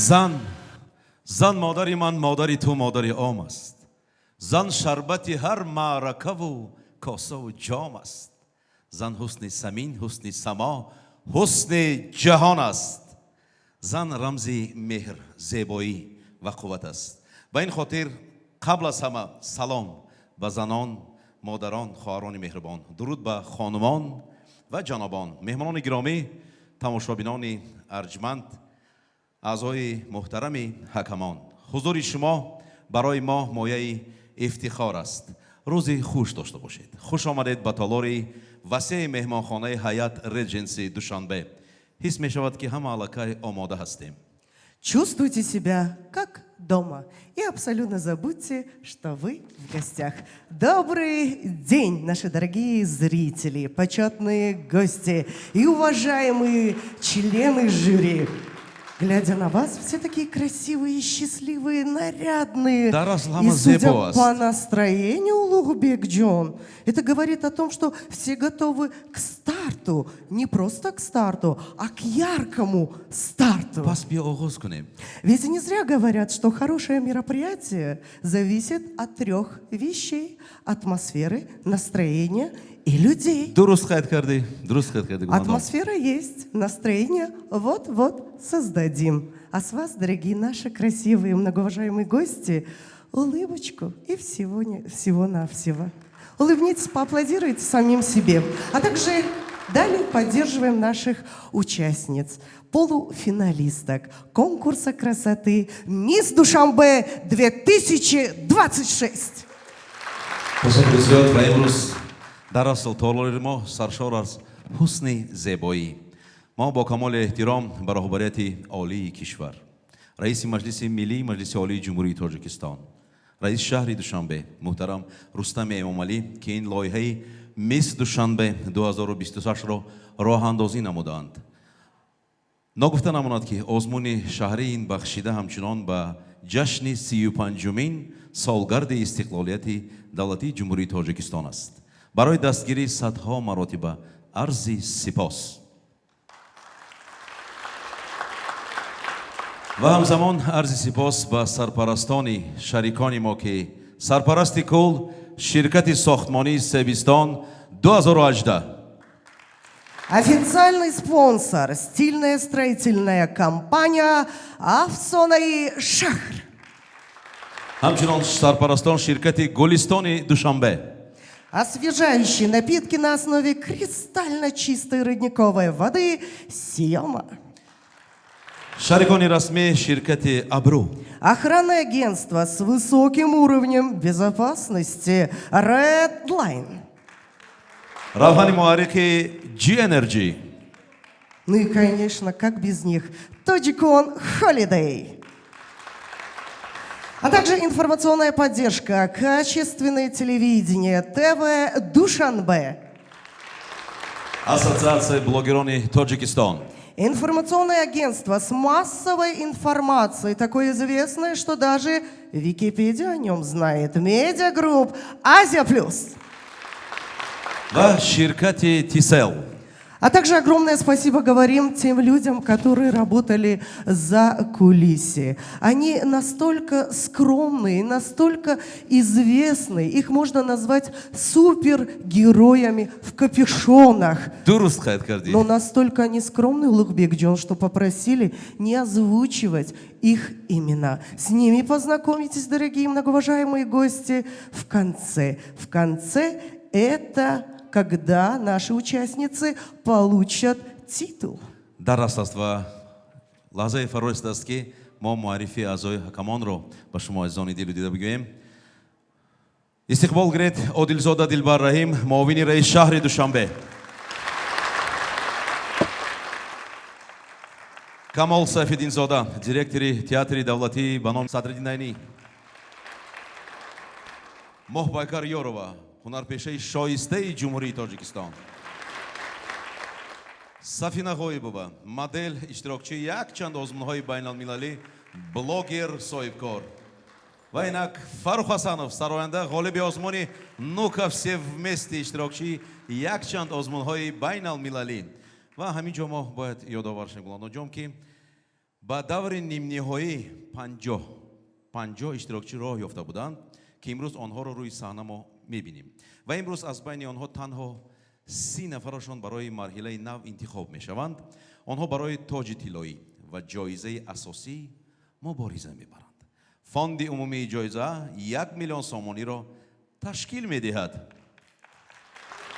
Зан, зан модари ман, модари ту, модари ом аст. Зан шарбати ҳар маъракаву косаву ҷом аст. Зан ҳусни самин, ҳусни само, ҳусни ҷаҳон аст. Зан рамзи меҳр, зебоӣ ва қувват аст. Ба ин хотир қабл аз ҳама салом ба занон, модарон, хоҳарони меҳрубон, дуруд ба хонумон ва ҷанобон, меҳмонони гиромӣ, тамошобинони арҷманд, аъзои муҳтарами ҳакамон. Ҳузури шумо барои мо мояи ифтихор аст. Рӯзи хуш дошта бошед. Хуш омадед ба толори васеи меҳмонхонаи Ҳаят Редженси Душанбе. Ҳис мешавад, ки ҳама аллакай омода ҳастем. Чувствуйте себя как дома и абсолютно забудьте, что вы в гостях. Добрый день, наши дорогие зрители, почетные гости и уважаемые члены жюри. Глядя на вас, все такие красивые, счастливые, нарядные. Дар асл И ҳама судя зебо аст. По настроению, Улугбек Джон, это говорит о том, что все готовы к старту. Не просто к старту, а к яркому старту. Пас биё, оғоз кунем. Ведь не зря говорят, что хорошее мероприятие зависит от трех вещей: атмосферы, настроения и людей. Дуруст қайд кардӣ, дуруст қайд кардӣ, Гуландом. Атмосфера есть, настроение вот-вот создадим. А с вас, дорогие наши красивые, многоуважаемые гости, улыбочку и всего, всего-навсего. Улыбнитесь, поаплодируйте самим себе. А также далее поддерживаем наших участниц, полуфиналисток конкурса красоты «Мисс Душанбе 2026». Ташаккури зиёд. Ва имрӯз дар асл толори мо саршор аз ҳусни зебоӣ. Мо бо камоли эҳтиром ба роҳбарияти олии кишвар, раиси Маҷлиси Миллии Маҷлиси Олии Ҷумҳурии Тоҷикистон, раиси шаҳри Душанбе муҳтарам Рустами Эмомалӣ, ки ин лоиҳаи Мисс Душанбе 2026-ро роҳандозӣ намуданд. Ногуфта намонад, ки озмуни шаҳрии ин бахшида ҳамчунон ба ҷашни 35-умин солгарди истиқлолияти давлатии Ҷумҳурии Тоҷикистон аст. Барои дастгирӣ садҳо маротиба арзи сипос ва ҳамзамон арзи сипос ба сарпарастони шарикони мо, ки сарпарасти кул ширкати сохтмонии Себистон 2018. Официальный спонсор – стильная строительная компания «Афсонаи Шаҳр». Ҳамчунон сарпарастон ширкати Гулистони Душанбе. Освежающие напитки на основе кристально чистой родниковой воды «Сиома». Шарикони расмӣ ширкати Абрӯ. Охранное агентство с высоким уровнем безопасности Red Line. Равғани муҳаррики G Energy. Ну и, конечно, как без них, Тоджикон Holiday. А также информационная поддержка, качественное телевидение, ТВ Душанбе. Ассотсиатсияи блогерони Тоҷикистон. Информационное агентство с массовой информацией, такое известное, что даже Википедия о нем знает. Медиагрупп Азия Плюс. Ва ширкати Тисел. А также огромное спасибо говорим тем людям, которые работали за кулиси. Они настолько скромные, настолько известные. Их можно назвать супергероями в капюшонах. Дуруст қайд кардӣ. Но настолько они скромные, Улугбек Джон, что попросили не озвучивать их имена. С ними познакомитесь, дорогие многоуважаемые гости, в конце. В конце это когда наши участницы получат титул. Дар раст аст ва лаҳзаи фаро расидааст, ки мо муаррифии аъзои ҳакамонро ба шумо азизони дилу дида бигӯем. Истиқбол гиред Одилзода Дилбар Раҳим, муовини раис шаҳри Душанбе, Камол Сайфиддинзода, директори Театри давлатии ба номи Садриддин Айнӣ, Моҳбайкар Ёрова, ҳунарпешаи шоистаи Ҷумҳурии Тоҷикистон, Сафина Ғоибова, модел, иштирокчии якчанд озмунҳои байналмилалӣ, блогер, соҳибкор, ва инак Фаррух Ҳасанов, сароянда, ғолиби озмуни «Ну-ка, все вместе», иштирокчии якчанд озмунҳои байналмилалӣ. Ва ҳамин ҷо мо бояд ёдовар шавем, Гуландонҷон, ки Ба даври нимниҳоӣ 50 50 иштирокчӣ роҳ ёфта буданд, ки имрӯз онҳоро рӯи саҳна мо мебинем ва имрӯз аз байни онҳо танҳо 30 нафарашон барои марҳилаи нав интихоб мешаванд. Онҳо барои тоҷи тиллоӣ ва ҷоизаи асосӣ мубориза мебаранд. Фонди умумии ҷоиза 1 миллион сомониро ташкил медиҳад.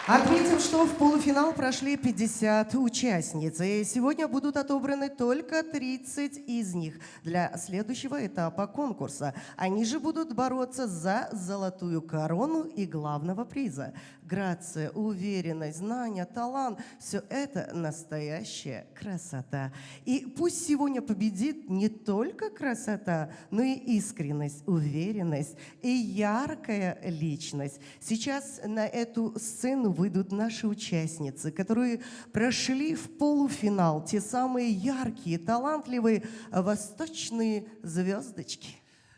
Отметим, что в полуфинал прошли 50 участниц. И сегодня будут отобраны только 30 из них для следующего этапа конкурса. Они же будут бороться за золотую корону и главного приза. Грация, уверенность, знания, талант – все это настоящая красота. И пусть сегодня победит не только красота, но и искренность, уверенность и яркая личность. Сейчас на эту сцену выйдут наши участницы, которые прошли в полуфинал, те самые яркие, талантливые восточные звездочки.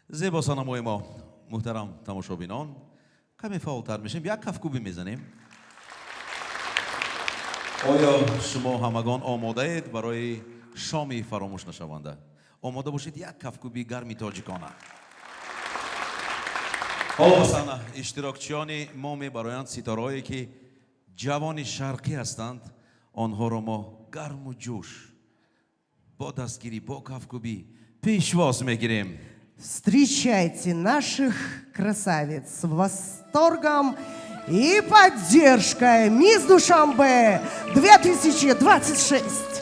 Зебо санамои мо, муҳтарам тамошобинон, каме фаъолтар мешем, як кафкӯбӣ мезанем. Оё шумо ҳамагон омодаед барои шоми фаромӯшнашаванда? Омода бошед, як кафкӯби гарми тоҷикона. Ҳоло ба саҳна иштирокчиёни мо мебароянд, ситораҳое, ки ҷавони шарқӣ ҳастанд. Онҳоро мо гарму ҷӯш бо дастгирӣ, бо кафкӯбӣ пешвоз мегирем. Встречайте наших красавиц с восторгом и поддержкой. Мисс Душанбе 2026.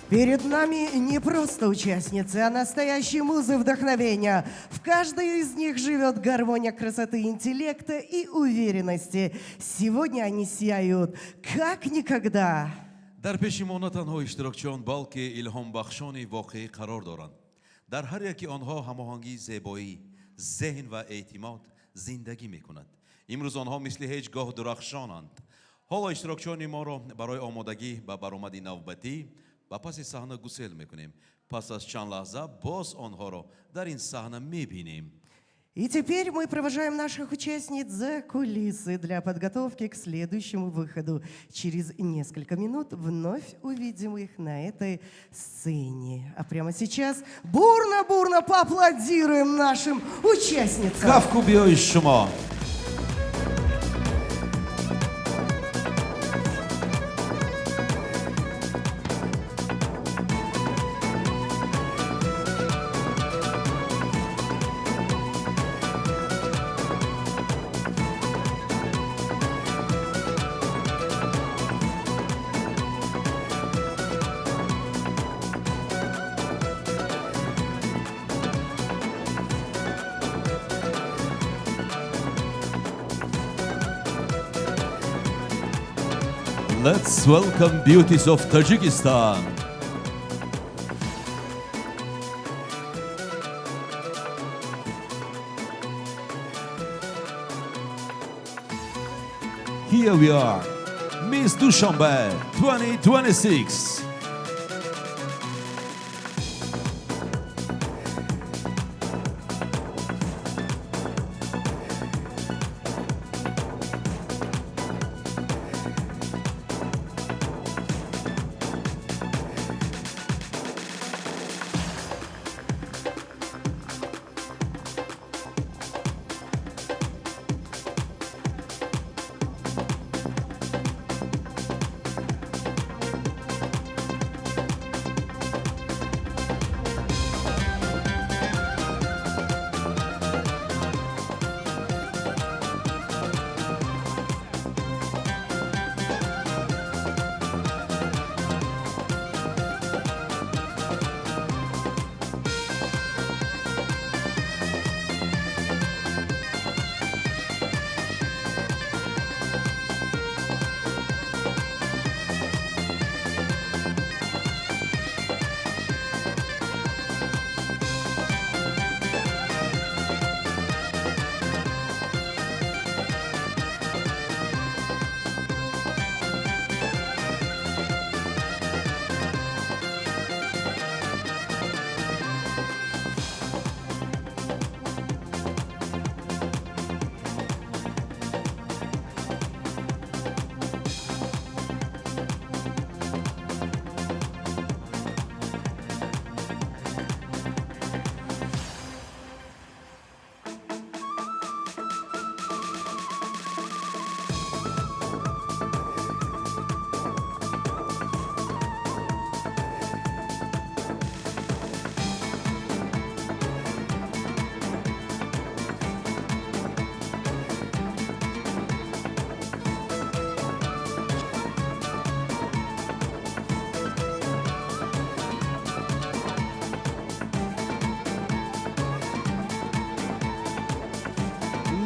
Перед нами не просто участницы, а настоящие музы вдохновения. В каждой из них живет гармония красоты, интеллекта и уверенности. Сегодня они сияют как никогда. Дар пеши мо на танҳо иштирокчиён, балки илҳомбахшони воқеӣ қарор доранд. Дар ҳар яки онҳо ҳамоҳангии зебоӣ, зеҳн ва эътимод зиндагӣ мекунад. Имрӯз онҳо мисли ҳеҷ гоҳ дурахшонанд. Ҳоло иштирокчиёни моро барои омодагӣ ба баромади навбатӣ ба паси саҳна гусел мекунем. Пас аз чанд лаҳза боз онҳоро дар ин саҳна мебинем. И теперь мы провожаем наших участниц за кулисы для подготовки к следующему выходу. Через несколько минут вновь увидим их на этой сцене. А прямо сейчас бурно-бурно поаплодируем нашим участницам. Кафкӯбиҳои шумо. Let's welcome beauties of Tajikistan. Here we are, Miss Dushanbe 2026.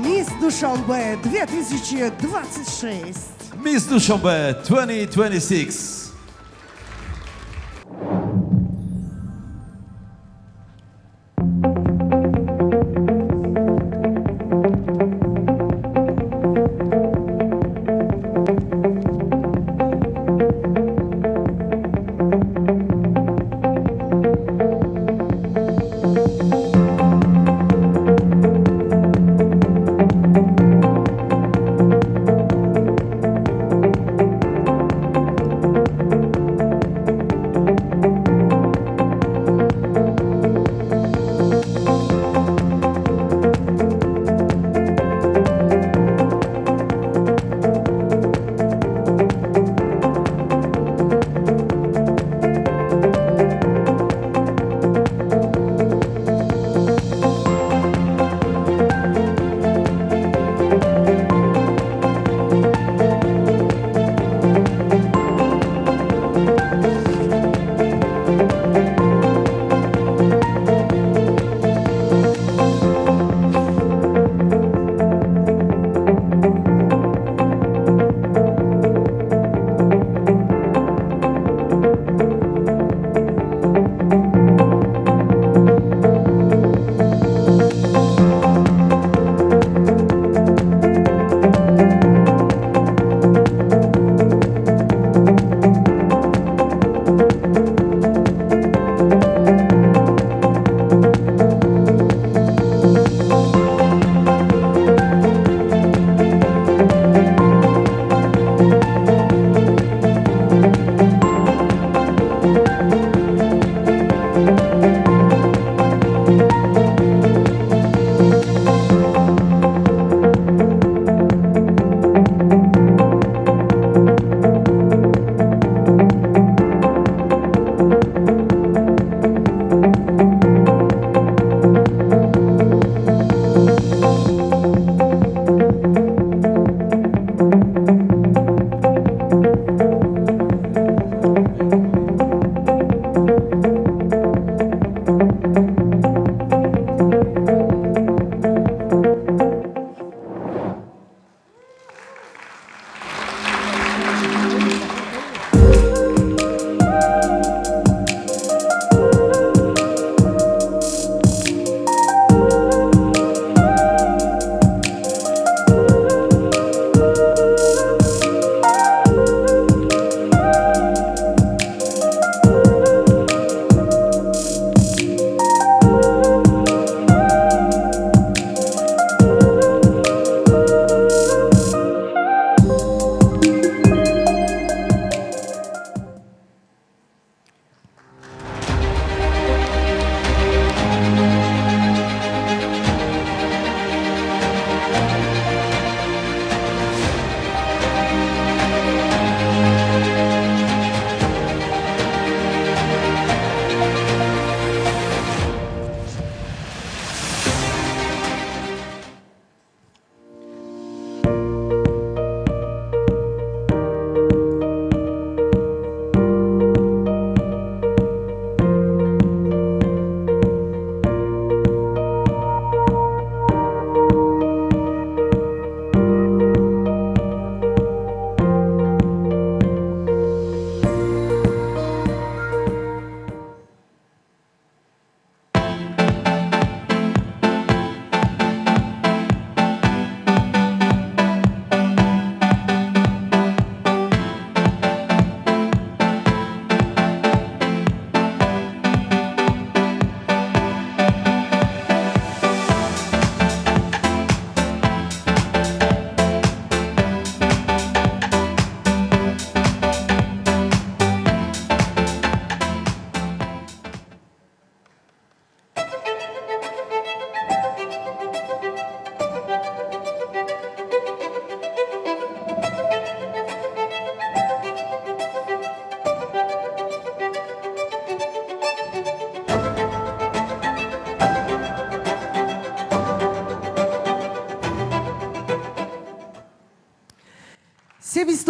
Мисс Душанбе 2026. Miss Dushanbe 2026.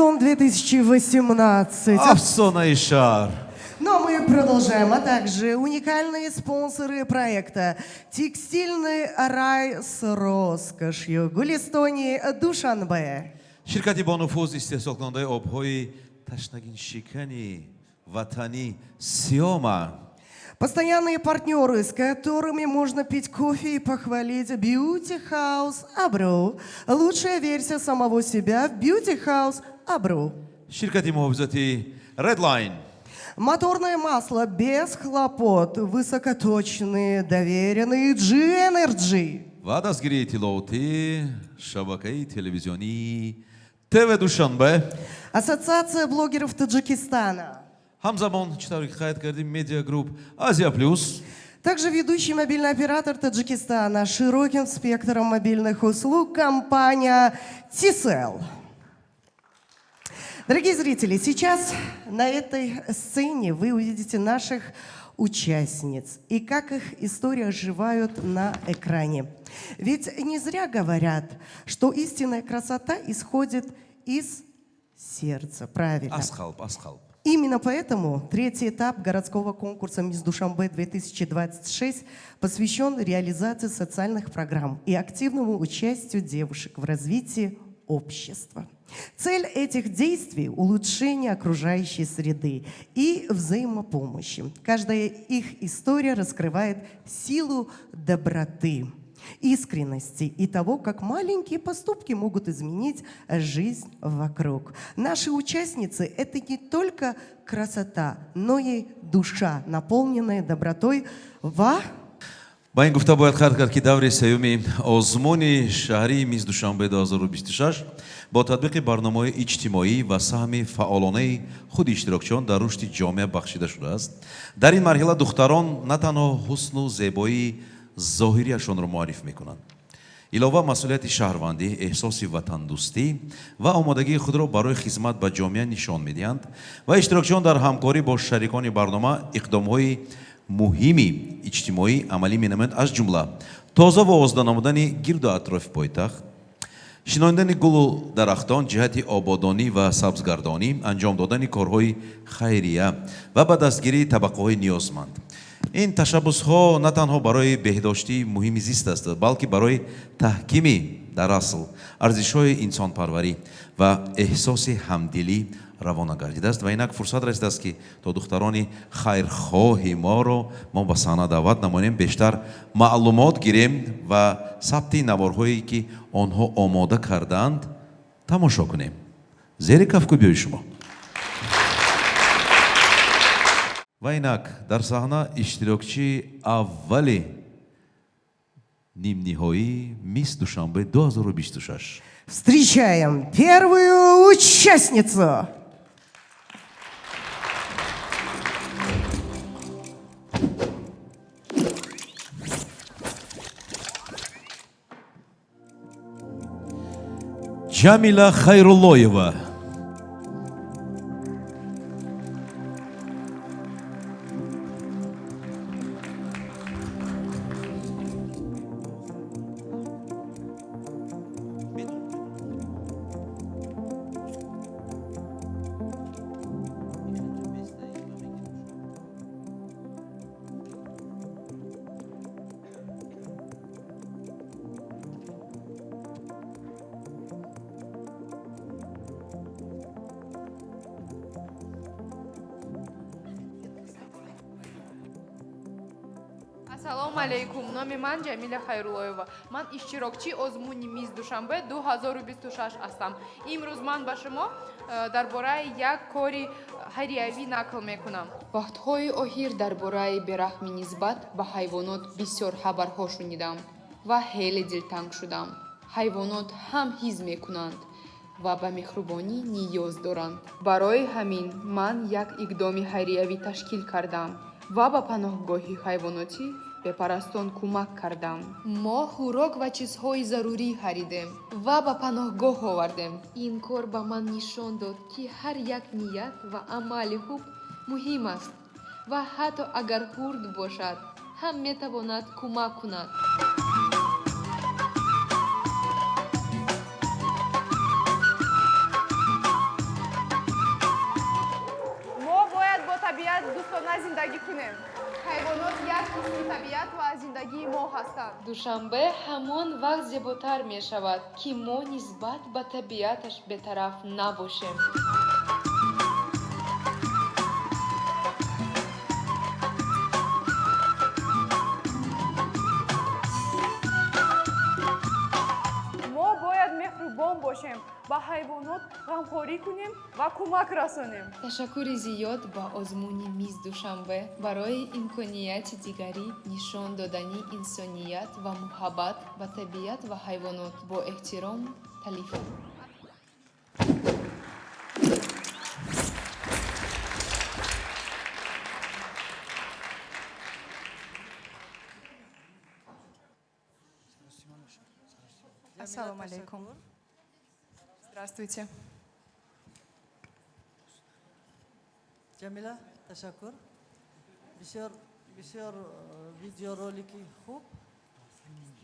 Таджикистан 2018. Афсонаи шаҳр. Но мы продолжаем, а также уникальные спонсоры проекта: «Текстильный рай с роскошью» Гулистони Душанбе. Ширкати бонуфуз, истеҳсолкунандаи обҳои ташнагиншикани ватанӣ Сиёма. Постоянные партнеры, с которыми можно пить кофе и похвалить: Beauty House Абру. Лучшая версия самого себя в Beauty House Абру. Ширкати муҳофизати Redline. Моторное масло без хлопот, высокоточные, доверенные G-Energy. Ва дастгирии иттилоотӣ шабакаи телевизионии ТВ Душанбе. Ассоциация блогеров Таджикистана. Ҳамзамон, чӣ тавре ки қайд кардем, медиа групп Азия Плюс. Также ведущий мобильный оператор Таджикистана с широким спектром мобильных услуг компания Tcell. Дорогие зрители, сейчас на этой сцене вы увидите наших участниц и как их истории оживают на экране. Ведь не зря говорят, что истинная красота исходит из сердца. Правильно. Аз қалб, аз қалб. Именно поэтому третий этап городского конкурса «Мисс Душанбе 2026» посвящен реализации социальных программ и активному участию девушек в развитии общества. Цель этих действий – улучшение окружающей среды и взаимопомощи. Каждая их история раскрывает силу доброты, искренности и того, как маленькие поступки могут изменить жизнь вокруг. Наши участницы – это не только красота, но и душа, наполненная добротой во Ба ин гуфта бояд қайд кард, ки даври сеюми озмуни шаҳрии Мисс Душанбе 2026 бо татбиқи барномаҳои иҷтимоӣ ва саҳми фаъолонаи худи иштирокчиён дар рушди ҷомеа бахшида шудааст. Дар ин марҳила духтарон на танҳо ҳусну зебоии зоҳирияшонро муарриф мекунанд, илова масъулияти шаҳрвандӣ, эҳсоси ватандӯстӣ ва омодагии худро барои хизмат ба ҷомеа нишон медиҳанд. Ва иштирокчиён дар ҳамкорӣ бо шарикони барнома иқдомҳои муҳими иҷтимоӣ амалӣ менамоянд, аз ҷумла тоза ва озода намудани гирду атрофи пойтахт, шинонидани гулу дарахтон ҷиҳати ободонӣ ва сабзгардонӣ, анҷом додани корҳои хайрия ва ба дастгирии табақаҳои ниёзманд. Ин ташаббусҳо на танҳо барои беҳдошти муҳити зист аст, балки барои таҳкими дар асл арзишҳои инсонпарварӣ ва эҳсоси ҳамдилӣ равона гардидааст. Ва инак фурсат расидааст, ки то духтарони хайрхоҳи моро мо ба саҳна даъват намоем, бештар маълумот гирем ва сабти наворҳое, ки онҳо омода кардаанд, тамошо кунем зери кафкӯбиҳои шумо. Ва инак дар саҳна иштирокчии аввали нимниҳоии Мисс Душанбе 2026. Встречаем первую участницу! Ҷамила Хайруллоева. Ассалому алайкум, номи ман Ҷамила Хайруллоева. Ман иштирокчии озмуни Мисс Душанбе 2026 ҳастам. Имрӯз ман ба шумо дар бораи як кори хайриявӣ нақл мекунам. Вақтҳои охир дар бораи бераҳмӣ нисбат ба ҳайвонот бисёр хабарҳо шунидам ва хеле дилтанг шудам. Ҳайвонот ҳам ҳис мекунанд ва ба меҳрубонӣ ниёз доранд. Барои ҳамин ман як иқдоми хайриявӣ ташкил кардам ва ба паноҳгоҳи ҳайвоноти бепарастон кӯмак кардам. Мо хӯрок ва чизҳои зарурӣ харидем ва ба паноҳгоҳ овардем. Ин кор ба ман нишон дод, ки ҳар як ният ва амали хуб муҳим аст ва ҳатто агар хурд бошад, ҳам метавонад кӯмак кунад. Зиндагӣ кунем. Ҳайвонот як қисми табиат ва зиндагии мо ҳастанд. Душанбе ҳамон вақт зеботар мешавад, ки мо нисбат ба табиаташ бетараф набошем. Мо бояд меҳрубон бошем, ба ҳайвонот ғамхорӣ кунем ва кӯмак расонем. Ташаккури зиёд ба озмуни Мисс Душанбе барои имконияти дигарӣ нишон додани инсоният ва муҳаббат ба табиат ва ҳайвонот. Бо эҳтиром, Талифа. Ассалому алайкум. Здравствуйте. Ҷамила, ташаккур. Бисёр бисёр видеоролики хуб.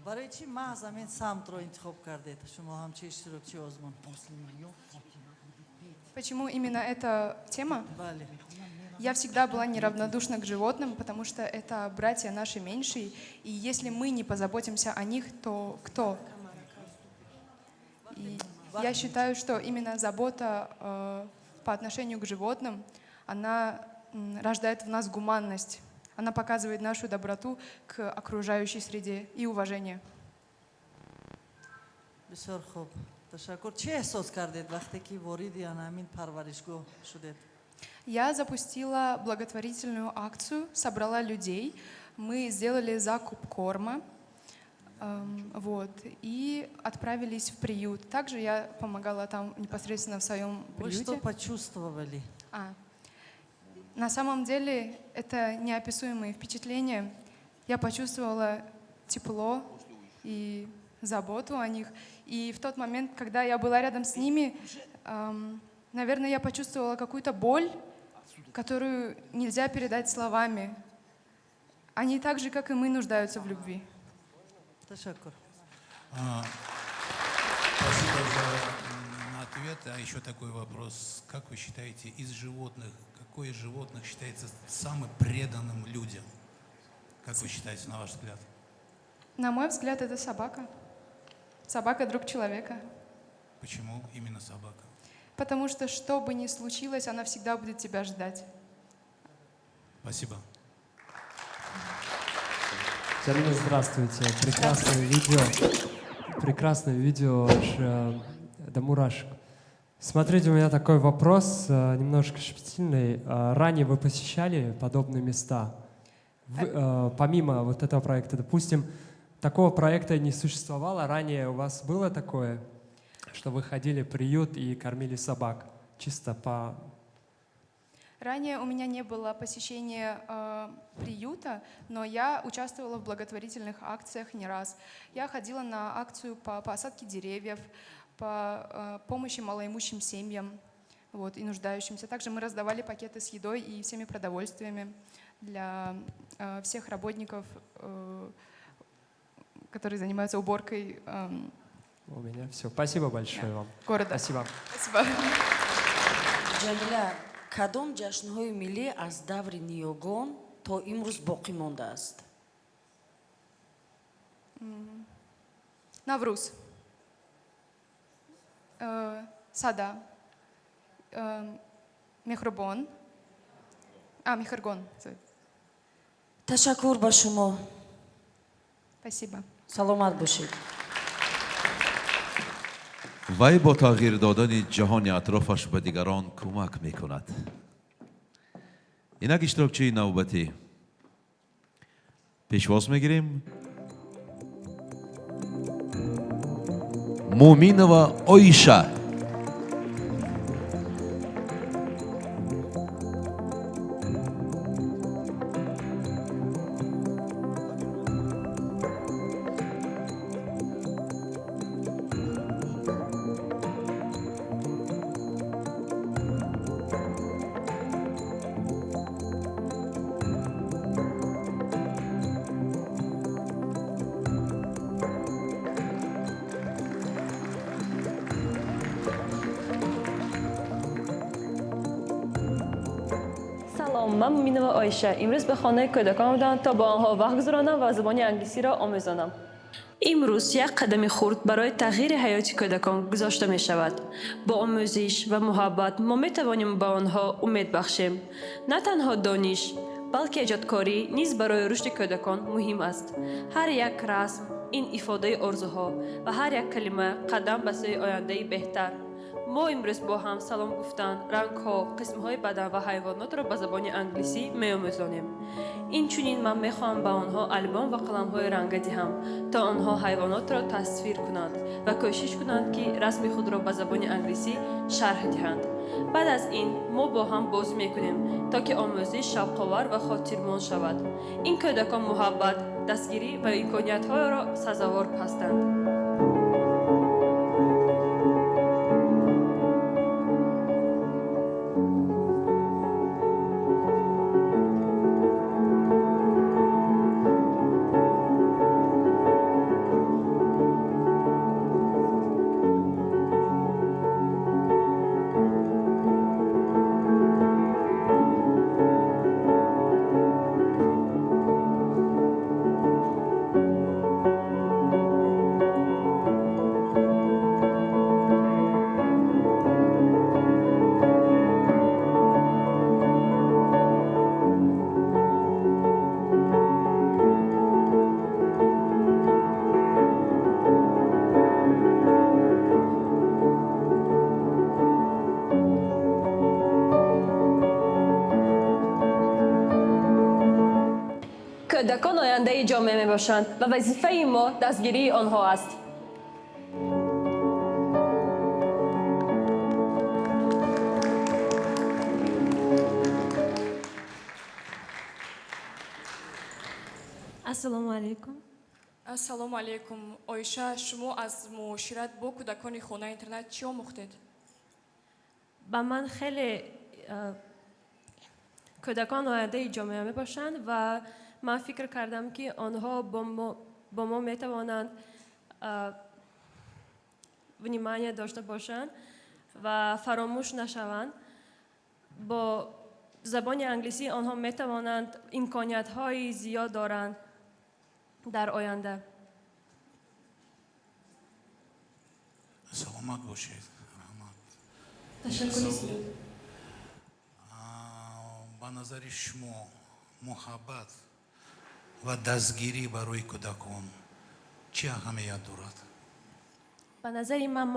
Барои чӣ маҳз ҳамин самтро интихоб кардед шумо ҳамчун иштирокчии озмун? Почему именно эта тема? Бале. Я всегда была неравнодушна к животным, потому что это братья наши меньшие, и если мы не позаботимся о них, то кто? И я считаю, что именно забота по отношению к животным, она рождает в нас гуманность, она показывает нашу доброту к окружающей среде и уважение. Бисёр хуб, ташаккур. Чӣ эҳсос кардед, вақте ки вориди ана ҳамин парваришгоҳ шудед? Я запустила благотворительную акцию, собрала людей, мы сделали закуп корма, вот, и отправились в приют. Также я помогала там непосредственно в своем Вы приюте. что почувствовали? А, на самом деле это неописуемые впечатления. Я почувствовала тепло и заботу о них. И в тот момент, когда я была рядом с ними, наверное, я почувствовала какую-то боль, которую нельзя передать словами. Они так же, как и мы, нуждаются в любви. Ташаккур. Спасибо за ответ. А еще такой вопрос. Как вы считаете, из животных, какое из животных считается самым преданным людям? Как вы считаете, на ваш взгляд? На мой взгляд, это собака. Собака — друг человека. Почему именно собака? Потому что, что бы ни случилось, она всегда будет тебя ждать. Спасибо. Джамиля, здравствуйте. Прекрасное видео. Прекрасное видео, аж до мурашек. Смотрите, у меня такой вопрос, немножко щепетильный. Ранее вы посещали подобные места? Помимо вот этого проекта, допустим, такого проекта не существовало. Ранее у вас было такое, что вы ходили в приют и кормили собак? Чисто по... Ранее у меня не было посещения приюта, но я участвовала в благотворительных акциях не раз. Я ходила на акцию по посадке деревьев, по помощи малоимущим семьям, вот, и нуждающимся. Также мы раздавали пакеты с едой и всеми продовольствиями для всех работников, которые занимаются уборкой У меня все. Спасибо большое вам. города. Спасибо. Спасибо. Ҷамила, кадом ҷашнҳои миллӣ аз даври ниёгон то имрӯз боқӣ мондааст? Навруз. Сада. Мехрубон. А, Мехргон. Sorry. Ташаккур ба шумо. Спасибо. Саломат бошед. Вай бо тағйир додани ҷаҳони атрофаш ба дигарон кӯмак мекунад. Инак иштирокчии навбатӣ пешвоз мегирем, Муминова Оиша. Ман Муминова Оиша. Имрӯз ба хонаи кӯдакон омадам, то бо онҳо вақт гузаронам ва забони англисиро омӯзонам. Имрӯз як қадами хурд барои тағйири ҳаёти кӯдакон гузошта мешавад. Бо омӯзиш ва муҳаббат мо метавонем ба онҳо умед бахшем. На танҳо дониш, балки эҷодкорӣ низ барои рушди кӯдакон муҳим аст. Ҳар як расм ин ифодаи орзуҳо ва ҳар як калима қадам ба сӯи ояндаи беҳтар. Мо имрӯз бо ҳам салом гуфтан, рангҳо, қисмҳои бадан ва ҳайвонотро ба забони англисӣ меомӯзонем. Инчунин ман мехоҳам ба онҳо албом ва қаламҳои ранга диҳам, то онҳо ҳайвонотро тасвир кунанд ва кӯшиш кунанд, ки расми худро ба забони англисӣ шарҳ диҳанд. Баъд аз ин мо бо ҳам бозӣ мекунем, то ки омӯзиш шавқовар ва хотирмон шавад. Ин кӯдакон муҳаббат, дастгирӣ ва имкониятҳоро сазовор ҳастанд. Кӯдакон ояндаи ҷомеа мебошанд ва вазифаи мо дастгирии онҳо аст. Ассалому алайкум. Ассалому алайкум, Оиша. Шумо аз муошират бо кӯдакони хонаи интернат чӣ омӯхтед? Ба ман хеле кӯдакон ояндаи ҷомеа мебошанд ва ман фикр кардам, ки онҳо бо мо метавонанд внимание дошта бошанд ва фаромӯш нашаванд. Бо забони англисӣ онҳо метавонанд, имкониятҳои зиёд доранд дар оянда. Саломат бошед, раҳмат. Ташаккури зиёд. Ба назари шумо, муҳаббат ва дастгирӣ барои кӯдакон чӣ аҳамият дорад? Ба назари ман,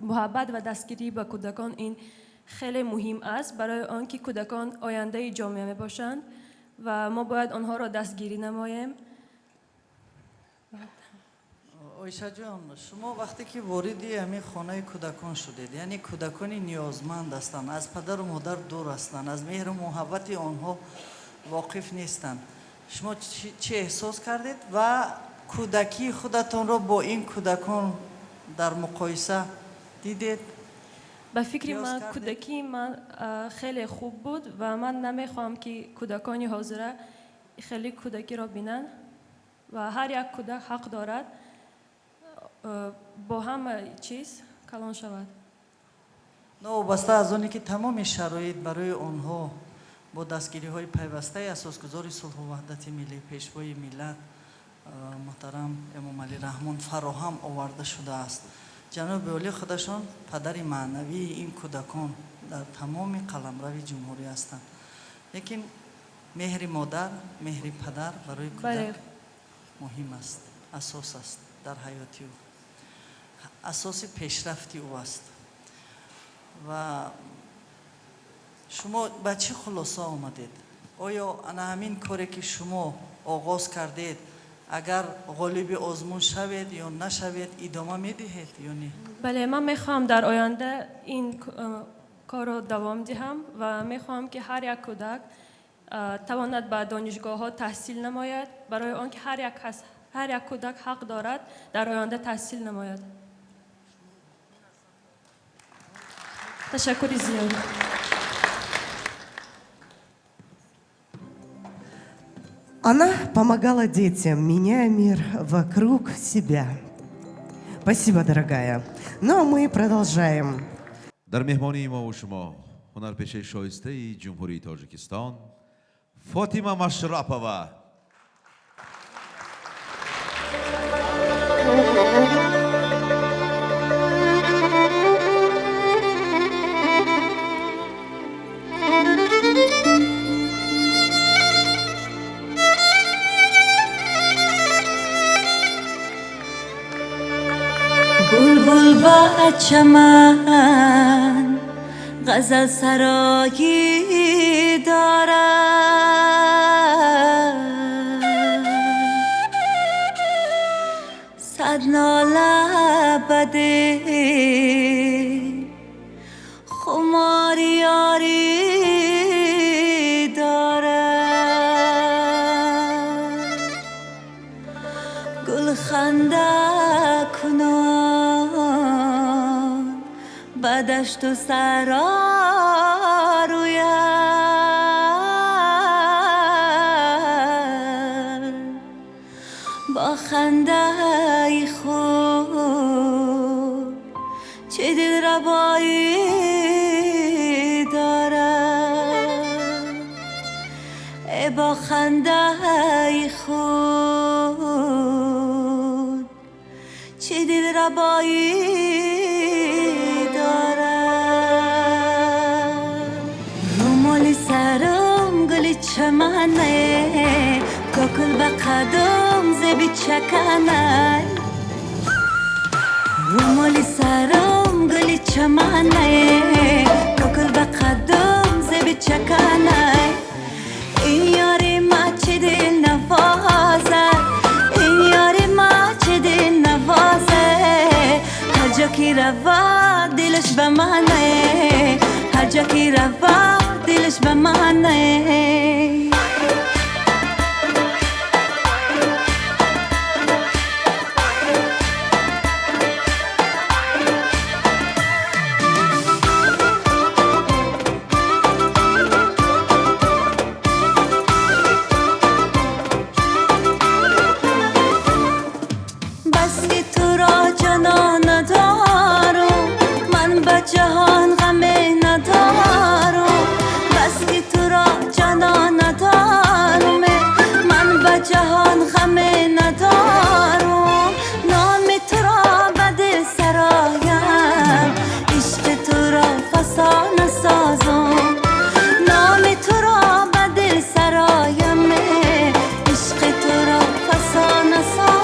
муҳаббат ва дастгирӣ ба кӯдакон ин хеле муҳим аст, барои он ки кӯдакон ояндаи ҷомеа мебошанд ва мо бояд онҳоро дастгирӣ намоем. Оишаҷон, шумо вақте ки вориди ҳамин хонаи кӯдакон шудед, яъне кӯдакони ниёзманд ҳастанд, аз падару модар дур ҳастанд, аз меҳру муҳаббати онҳо воқиф нестанд, шумо чӣ эҳсос кардед ва кӯдакии худатонро бо ин кӯдакон дар муқоиса дидед? Ба фикри Қиёс ман, кардед? Кӯдакии ман хеле хуб буд ва ман намехоҳам, ки кӯдакони ҳозира хеле кӯдакиро бинанд ва ҳар як кӯдак ҳақ дорад бо ҳама чиз калон шавад. Новобаста аз оне ки тамоми шароит барои онҳо бо дастгириҳои пайвастаи асосгузори сулҳу ваҳдати миллӣ, пешвои миллат, муҳтарам Эмомалӣ Раҳмон фароҳам оварда шудааст, ҷаноби олӣ худашон падари маънавии ин кӯдакон дар тамоми қаламрави ҷумҳурӣ ҳастанд, лекин меҳри модар, меҳри падар барои кӯдак муҳим аст, асос аст дар ҳаёти ӯ, асоси пешрафти ӯ аст. Ва шумо ба чӣ хулоса омадед? Оё ана ҳамин коре ки шумо оғоз кардед, агар ғолиби озмун шавед ё нашавед, идома медиҳед ё не? Бале, ман мехоҳам дар оянда ин корро давом диҳам ва мехоҳам, ки ҳар як кӯдак тавонад ба донишгоҳҳо таҳсил намояд, барои он ки ҳар як кӯдак ҳақ дорад дар оянда таҳсил намояд. Ташаккури зиёд. Она помогала детям, меняя мир вокруг себя. Спасибо, дорогая. Ну, а мы продолжаем. Дар меҳмонии мо ва шумо ҳунарпешаи шоистаи Ҷумҳурии Тоҷикистон. Фотима Машрапова. Булбул ба чаман ғазал сароӣ дорад, сад нола ба дил хумори ёрӣ дорад. Гул ханда кунон ба дашту саро рӯяд, бо хандаи худ чӣ дилрабоӣ дорад, э бо хандаи худ чӣ дилрабоӣ дорад. Румоли сарам гули чамане, кокул ба қадам зеби чаканай. Румоли сарам гули чамане, кокул ба қадам зеби чаканай. Ин ёри ма чӣ дил навозад, ин ёри ма чӣ дил навозад. Ҳар ҷо ки равад дилаш ба мане, ҳар ҷо ки равад дилаш ба мане. Бас ки туро ҷанон надорам, ман ба ҷаҳон ғаме надорам. Бас ки туро ҷанон надорам, ман ба ҷаҳон ғаме надорам. Номи туро ба дил сароям, ишқи туро фасона созам. Номи туро ба дил сароям, ишқи туро фасона созам.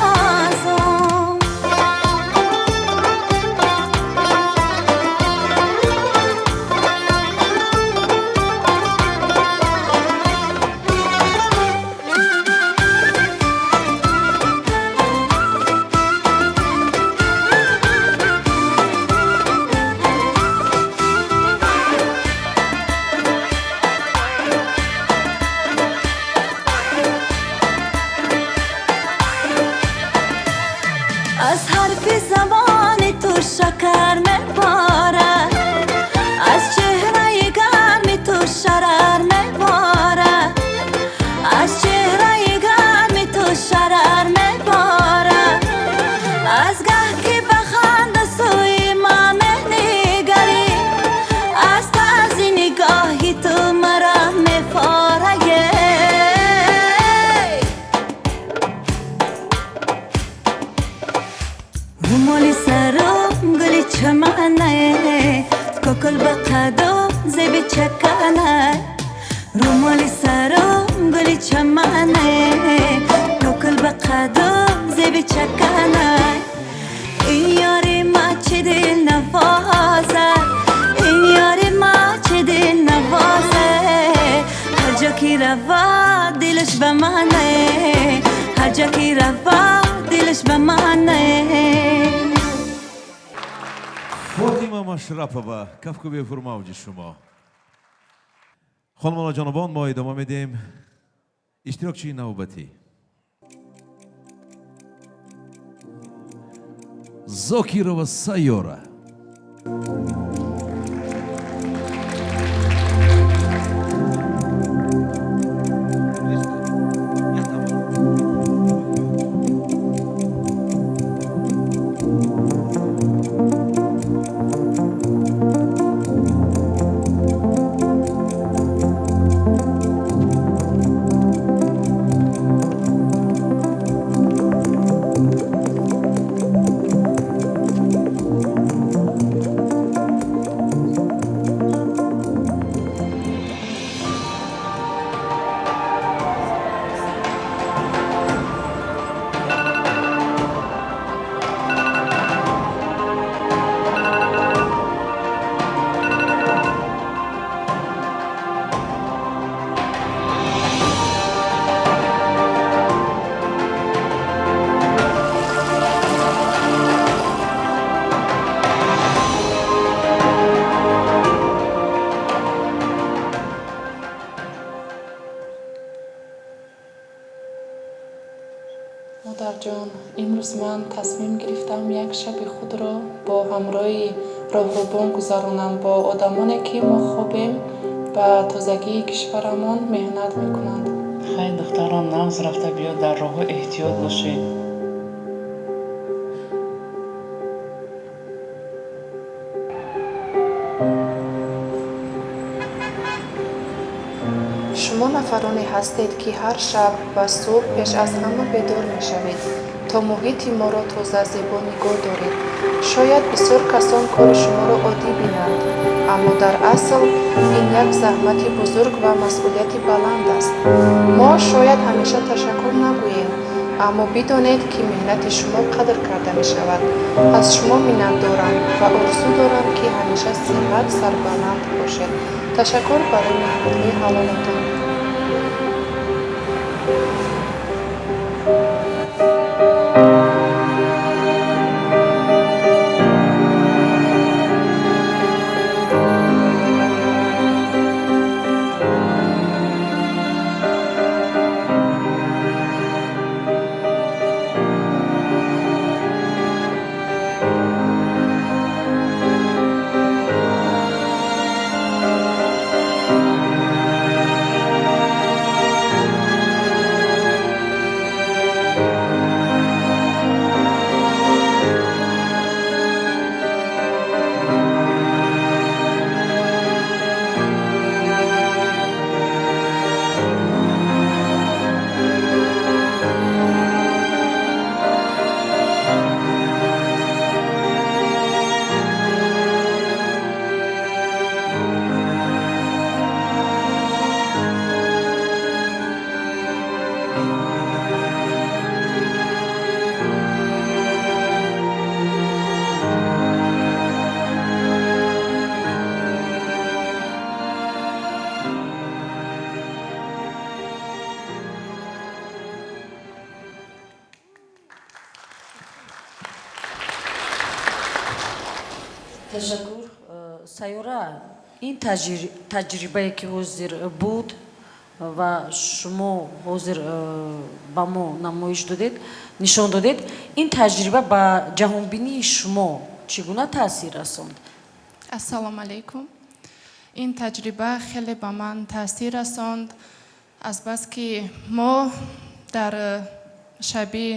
Аз ҳарфи забони ту шакар меборад, аз чеҳраи гарми ту шарар меборад, аз чеҳраи гарми ту шарар меборад. Аз гаҳ ки ба ханда сӯи ман менигарӣ, аз тарзи нигоҳи ту маро мефораед. Румоли сарам гули чамане, кокул ба қадам зеби чаканай. Румоли сарам гули чамане, кокул ба қадам зеби чаканай. Ин ёри ма чӣ дил навозад, ин ёри ма чӣ дил навозад. Ҳар ҷо ки равад дилаш ба мане, ҳар ҷо ки равад дилаш ба мане. Фотима Машрапова, кафкӯбии пурмавҷи шумо. Хонумону ҷанобон, мо идома медиҳем. Иштирокчии навбатӣ Зокирова Сайёра. Модарҷон, имрӯз ман тасмим гирифтам як шаби худро бо ҳамроҳи роҳрубон гузаронам, бо одамоне, ки мо хобем, ба тозагии кишварамон меҳнат мекунанд. Хай, духтарам, нағз рафта биё, дар роҳҳо эҳтиёт бошед. Шумо нафароне ҳастед, ки ҳар шаб ва субҳ пеш аз ҳама бедор мешавед, то муҳити моро тоза зебо нигоҳ доред. Шояд бисёр касон кори шуморо оддӣ бинанд, аммо дар асл ин як заҳмати бузург ва масъулияти баланд аст. Мо шояд ҳамеша ташаккур нагӯем, аммо бидонед, ки меҳнати шумо қадр карда мешавад. Аз шумо миннатдорам ва орзу дорам, ки ҳамеша сиҳат сарбаланд бошед. Ташаккур барои меҳнатҳои ҳалолатон. Ташаккур, Сайёра. Ин таҷрибае, ки ҳозир буд ва шумо ҳозир ба мо намоиш додед, нишон додед, ин таҷриба ба ҷаҳонбинии шумо чӣ гуна таъсир расонд? Ассалому алайкум. Ин таҷриба хеле ба ман таъсир расонд, азбаски мо дар шабӣ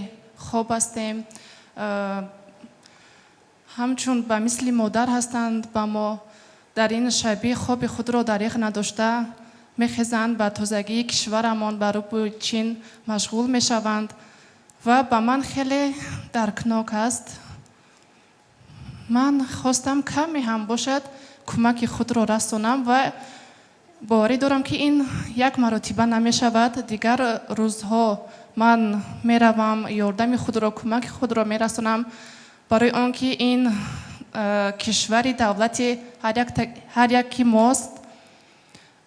хоб ҳастем, ҳамчун ба мисли модар ҳастанд ба мо. Дар ин шабӣ хоби худро дареғ надошта мехезанд, ба тозагии кишварамон, ба рӯбу чин машғул мешаванд ва ба ман хеле даркнок аст. Ман хостам каме ҳам бошад кӯмаки худро расонам ва боварӣ дорам, ки ин як маротиба намешавад. Дигар рӯзҳо ман меравам, ёрдами худро, кӯмаки худро мерасонам, барои он ки ин кишвари давлати ҳар яки мост.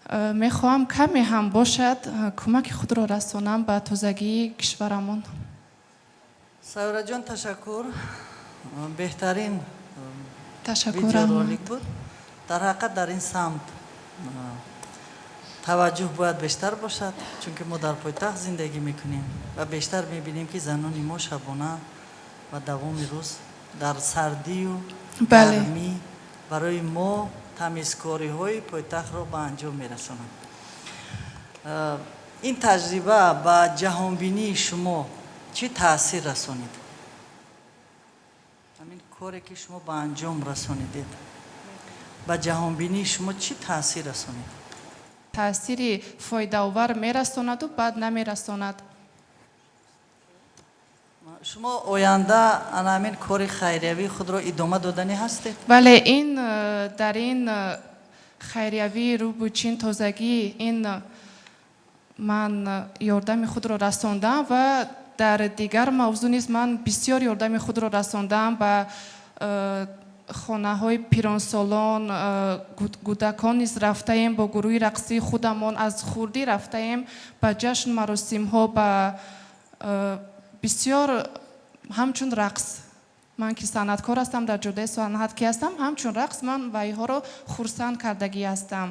Мехоҳам каме ҳам бошад кӯмаки худро расонам ба тозагии кишварамон. Сайёраҷон, ташаккур. Беҳтарин Ташаккур. Видеоролик буд. Дар ҳақиқат, дар ин самт таваҷҷӯҳ бояд бештар бошад, чунки мо дар пойтахт зиндагӣ мекунем ва бештар мебинем, ки занони мо шабона ва давоми рӯз дар сардию гармӣ барои мо тамизкориҳои пойтахтро ба анҷом мерасонанд. Ин таҷриба ба ҷаҳонбинии шумо чӣ таъсир расонид? Ҳамин коре, ки шумо ба анҷом расонидед, ба ҷаҳонбинии шумо чӣ таъсир расонид? Таъсири фоидаовар мерасонаду бад намерасонад. Шумо оянда ана ҳамин кори хайриявии худро идома доданӣ ҳастед? Бале, ин дар ин хайриявии рӯбу чин, тозагӣ, ин ман ёрдами худро расондам ва дар дигар мавзӯъ низ ман бисёр ёрдами худро расондам ба хонаҳои пиронсолон, кӯдакон низ рафтаем бо гурӯҳи рақсии худамон. Аз хурдӣ рафтаем ба ҷашн маросимҳо, ба бисёр ҳамчун рақс. Ман ки санъаткор ҳастам, дар ҷодаи санъат ки ҳастам, ҳамчун рақс ман вайҳоро хурсанд кардагӣ ҳастам.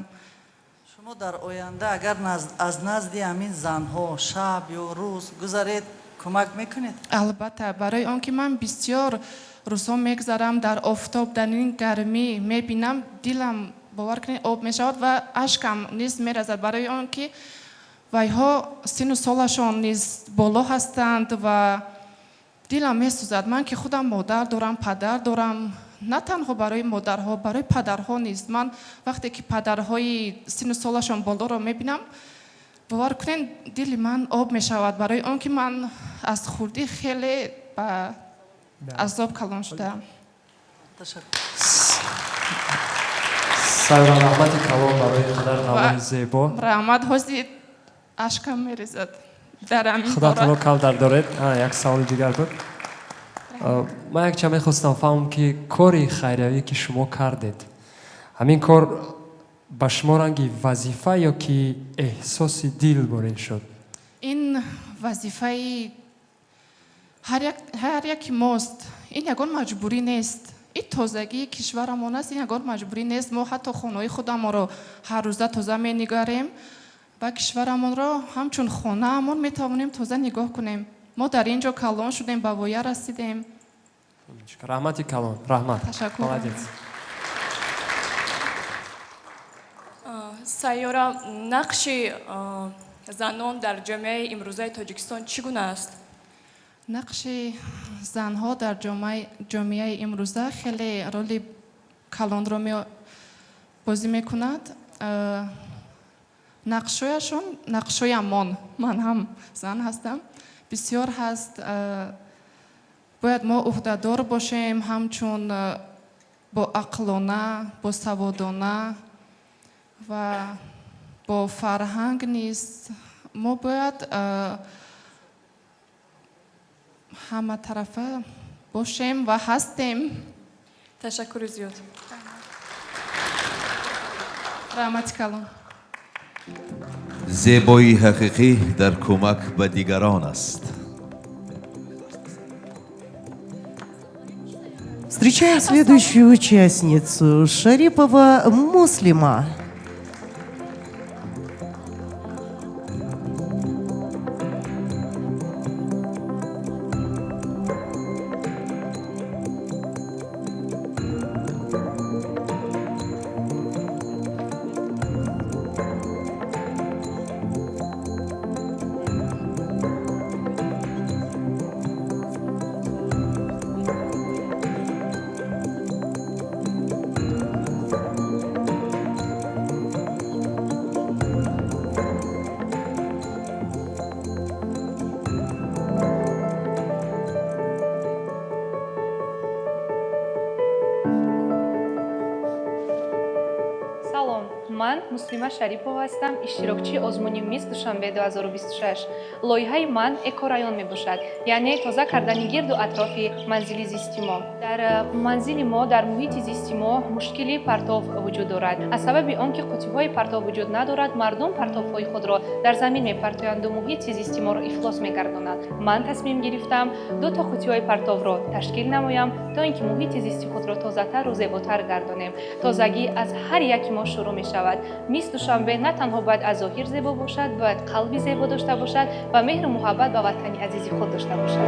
Шумо дар оянда агар аз назди ҳамин занҳо шаб ё рӯз гузаред Кӯмак мекунед? Албатта, барои он ки ман бисёр рӯзҳо мегзарам дар офтоб, дар ин гармӣ мебинам, дилам, бовар кунед, об мешавад ва ашкам низ меразад, барои он ки вайҳо сину солашон низ боло ҳастанд ва дилам месӯзад. Ман ки худам модар дорам, падар дорам, на танҳо барои модарҳо, барои падарҳо низ. Ман вақте ки падарҳои сину солашон болоро мебинам, бовар кунед, дили ман об мешавад, барои он ки ман аз хурдӣ хеле ба азоб калон шудаам. Сайёра, раҳмати калон барои қадар навои зебо. Раҳмат, ҳозир ашкам мерезад дар ҳамин Худо бора. Таоло кавдар доред. Як саволи дигар буд. Ман якчанд мехостам фаҳмам, ки кори хайриявӣ, ки шумо кардед, ҳамин кор ба шумо ранги вазифа ё ки эҳсоси дил борин шуд? Ин вазифаи ҳар яки мост. Ин ягон маҷбурӣ нест. Ин тозагии кишварамон аст, ин ягон маҷбурӣ нест. Мо ҳатто хонаҳои худамонро ҳаррӯза тоза менигарем ва кишварамонро ҳамчун хонаамон метавонем тоза нигоҳ кунем. Мо дар ин ҷо калон шудем, ба воя расидем. Раҳмати калон, раҳмат. Ташаккур. Молодец. Сайёра, нақши занон дар ҷомеаи имрӯзаи Тоҷикистон чӣ гуна аст? Нақши занҳо дар ҷомеаи имрӯза хеле роли калонро бозӣ мекунад. Нақшҳояшон, нақшҳоямон, ман ҳам зан ҳастам, бисёр ҳаст. Бояд мо ӯҳдадор бошем, ҳамчун боақлона, босаводона ва бо фарҳанг низ мо бояд ҳаматарафа бошем ва ҳастем. Ташаккури зиёд. Раҳмати калон. Зебоии ҳақиқӣ дар кӯмак ба дигарон аст. Встречаем следующую участницу, Шарипова Муслима. Салом, ман Муслима Шарипова ҳастам, иштирокчии озмуни Мисс Душанбе 2026. Лоиҳаи ман экорайон мебошад, яъне тоза кардани гирду атрофи манзили зисти мо. Дар манзили мо, дар муҳити зисти мо мушкили партов вуҷуд дорад. Аз сабаби он ки қутиҳои партов вуҷуд надорад, мардум партовҳои худро дар замин мепартоянду муҳити зисти моро ифлос мегардонанд. Ман тасмим гирифтам дуто қутиҳои партовро ташкил намоям, то ин ки муҳити зисти худро тозатару зеботар гардонем. Тозагӣ аз ҳар яки мо шурӯъ мешавад. Мисс Душанбе на танҳо бояд аз зоҳир зебо бошад, бояд қалби зебо дошта бошад ва меҳру муҳаббат ба ватани азизи худ дошта бошад.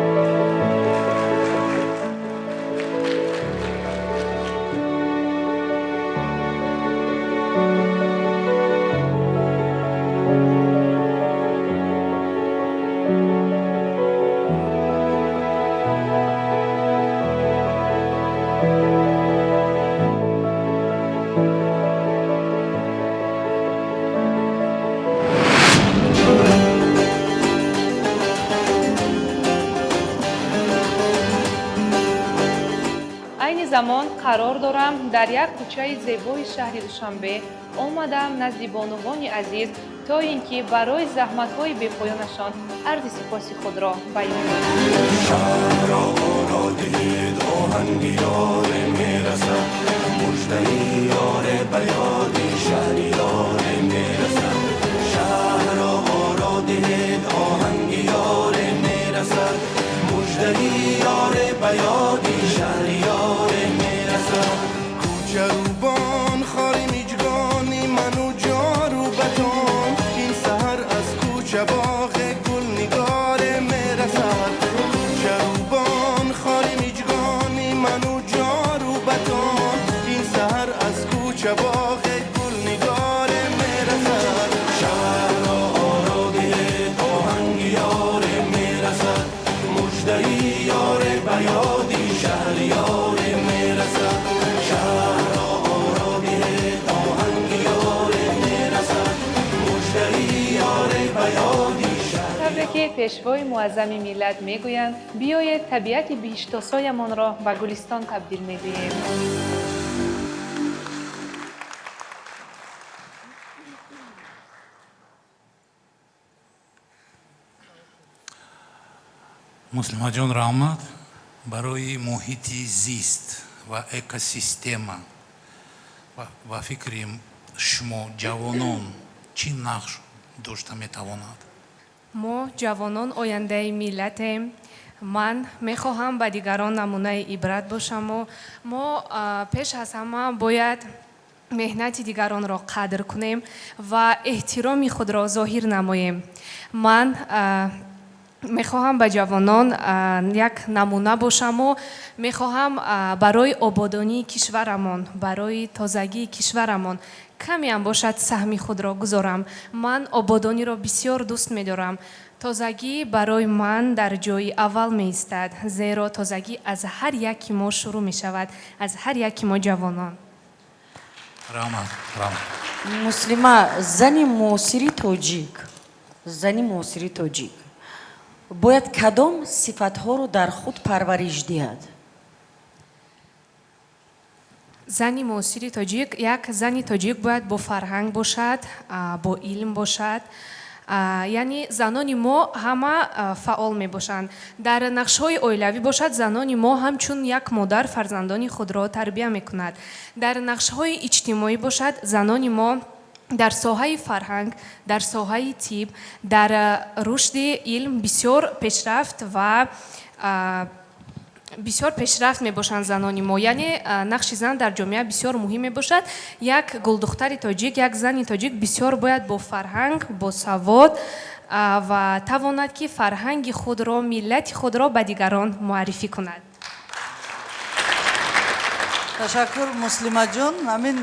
Айни замон қарор дорам дар як кӯчаи зебои шаҳри Душанбе. Омадам назди бонувони азиз, то ин ки барои заҳматҳои бепоёнашон арзи сипоси худро баён کوچه روبان خاری میجگانی منو جارو بتان این سحر از کوچه باغ گل نگار میرسد. Пешвои Муаззами миллат мегӯянд, биёед табиати биҳиштосоямонро ба гулистон табдил медиҳем. Муслимаҷон, раҳмат. Барои муҳити зист ва экосистема ба фикри шумо ҷавонон чӣ нақш дошта метавонад? Мо ҷавонон ояндаи миллатем. Ман мехоҳам ба дигарон намунаи ибрат бошаму мо пеш аз ҳама бояд меҳнати дигаронро қадр кунем ва эҳтироми худро зоҳир намоем. Ман мехоҳам ба ҷавонон як намуна бошаму мехоҳам барои ободонии кишварамон, барои тозагии кишварамон камеам бошад саҳми худро гузорам. Ман ободониро бисёр дӯст медорам. Тозагӣ барои ман дар ҷои аввал меистад, зеро тозагӣ аз ҳар яки мо шурӯъ мешавад, аз ҳар яки мо ҷавонон. Раҳмат, раҳмат. Муслима, зани муосири тоҷик, зани муосири тоҷик бояд кадом сифатҳоро дар худ парвариш диҳад? Зани муосири тоҷик, як зани тоҷик бояд бо фарҳанг бошад, бо илм бошад. Яъне занони мо ҳама фаъол мебошанд. Дар нақшҳои оилавӣ бошад, занони мо ҳамчун як модар фарзандони худро тарбия мекунад. Дар нақшҳои иҷтимоӣ бошад, занони мо дар соҳаи фарҳанг, дар соҳаи тиб, дар рушди илм бисёр пешрафт ва бисёр пешрафт мебошанд занони мо. Яъне нақши зан дар ҷомеа бисёр муҳим мебошад. Як гулдухтари тоҷик, як зани тоҷик бисёр бояд бо фарҳанг, бо савод ва тавонад, ки фарҳанги худро, миллати худро ба дигарон муаррифӣ кунад. Ташаккур, Муслимаҷон. Ҳамин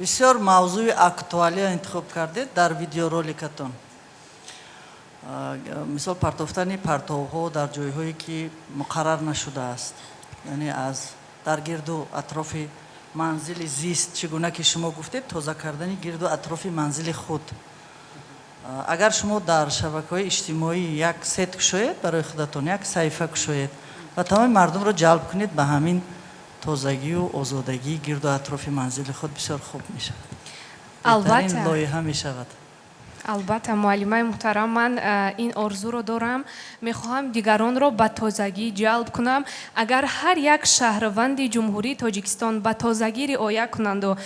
бисёр мавзӯи актуалия интихоб кардед дар видеороликатон. Мисол, партофтани партовҳо дар ҷойҳое, ки муқаррар нашудааст, яъне аз дар гирду атрофи манзили зист, чӣ гуна ки шумо гуфтед, тоза кардани гирду атрофи манзили худ. Агар шумо дар шабакаҳои иҷтимоӣ як сет кушоед, барои худатон як саҳифа кушоед ва тамоми мардумро ҷалб кунед ба ҳамин тозагию озодагии гирду атрофи манзили худ, бисёр хуб мешавад. Албатта. Лоиҳа мешавад. Албатта, муаллимаи муҳтарам, ман ин орзуро дорам, мехоҳам дигаронро ба тозагӣ ҷалб кунам. Агар ҳар як шаҳрванди Ҷумҳурии Тоҷикистон ба тозагӣ риоя кунанду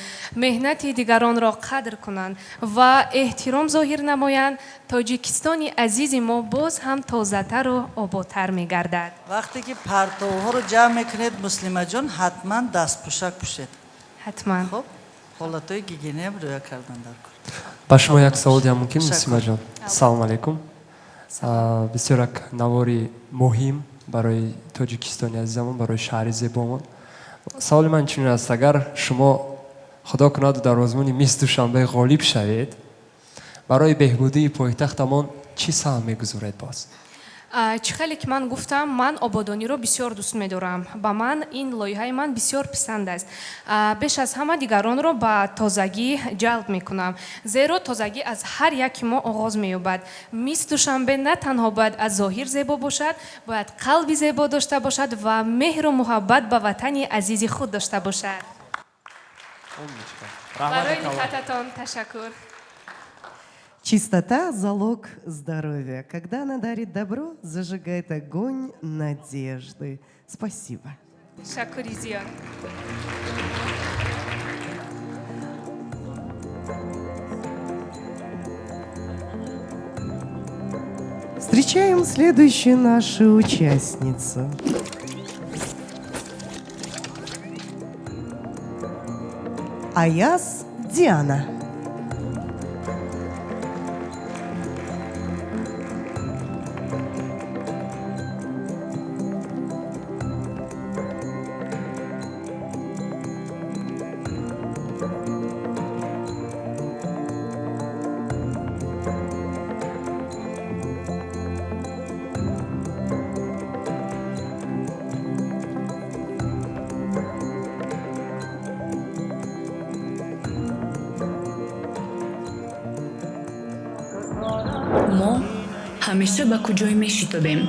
меҳнати дигаронро қадр кунанд ва эҳтиром зоҳир намоянд, Тоҷикистони азизи мо боз ҳам тозатару ободтар мегардад. Вақте ки партовҳоро ҷамъ мекунед, Муслимаҷон, ҳатман дастпӯшак пӯшед. Ҳатман. Хуб, ҳолатҳои гигиенаам риоя кардан дар кор. Ба шумо як савол диҳам мумкин, Муслимаҷон? Салому алайкум. Бисёр як навори муҳим барои Тоҷикистони азизамон, барои шаҳри зебомон. Саволи ман чунин аст: агар шумо, худо кунаду, дар озмуни Мисс Душанбе ғолиб шавед, барои беҳбудии пойтахтамон чӣ саҳм мегузоред боз? Чӣ хеле ки ман гуфтам, ман ободониро бисёр дӯст медорам. Ба ман ин лоиҳаи ман бисёр писанд аст. Беш аз ҳама дигаронро ба тозагӣ ҷалб мекунам, зеро тозагӣ аз ҳар яки мо оғоз меёбад. Мисс Душанбе на танҳо бояд аз зоҳир зебо бошад, бояд қалби зебо дошта бошад ва меҳру муҳаббат ба ватани азизи худ дошта бошад. Барои диққататон ташаккур. Чистота – залог здоровья. Когда она дарит добро, зажигает огонь надежды. Спасибо. Ташаккури зиёд. Встречаем следующую нашу участницу. Аяз Диана. Ҳамеша ба куҷое мешитобем,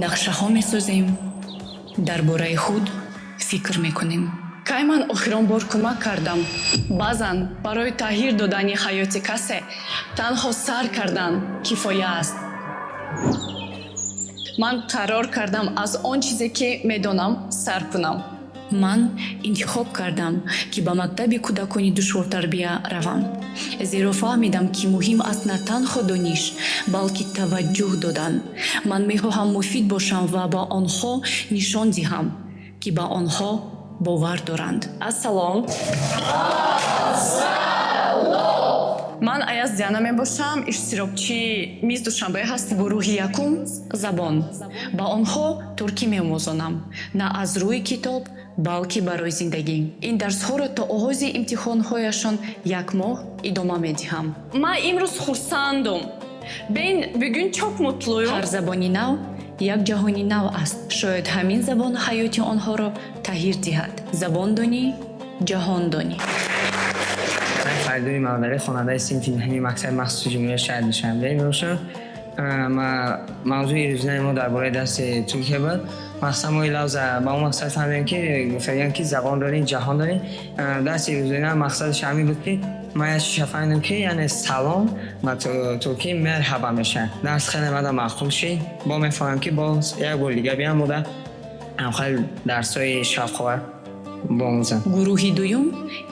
нақшаҳо месозем, дар бораи худ фикр мекунем. Кай ман охирон бор кӯмак кардам? Баъзан барои таъҳир додани ҳаёти касе танҳо сар кардан кифоя аст. Ман қарор кардам аз он чизе ки медонам сар кунам. Ман интихоб кардам, ки ба мактаби кӯдакони душвортарбия равам, зеро фаҳмидам, ки муҳим аст на танҳо дониш, балки таваҷҷӯҳ додан. Ман мехоҳам муфид бошам ва ба онҳо нишон диҳам, ки ба онҳо бовар доранд. Ассалом, ман Аяз Диана мебошам, иштирокчии Мисс Душанбе ҳаст. Гурӯҳи якум забон. Ба онҳо туркӣ меомӯзонам, на аз рӯи китоб, балки барои зиндагӣ. Ин дарсҳоро то оғози имтиҳонҳояшон як моҳ идома медиҳам. Ман имрӯз хурсандум. Ben bugün çok mutluyum. Ҳар забони нав як ҷаҳони нав аст. Шояд ҳамин забон ҳаёти онҳоро таъҳир диҳад. Забон донӣ, ҷаҳон донӣ. Ман Фаридуни Мавлавӣ, хонандаи синфи нӯҳуми мактаби махсуси ҷумҳурияи шаҳри Душанбе мебошам. Мавзӯи рӯзинаи мо дар бораи дарси туркия буд. Мақсад мо лавза ба он мақсад фаҳмидем, ки гуфтагиям, ки забон дорӣ, ҷаҳон дорӣ. Дарси рӯзина мақсадаш ҳамин буд, ки ман як чиза фаҳмидам, ки яъне салом ба туркӣ merhaba мешавад. Дарс хеле мада маъқул шид. Бо мефаҳмам, ки боз як бори дига биям буда ҳамхел дарсҳои шавқовар биомӯзам. Гурӯҳи дуюм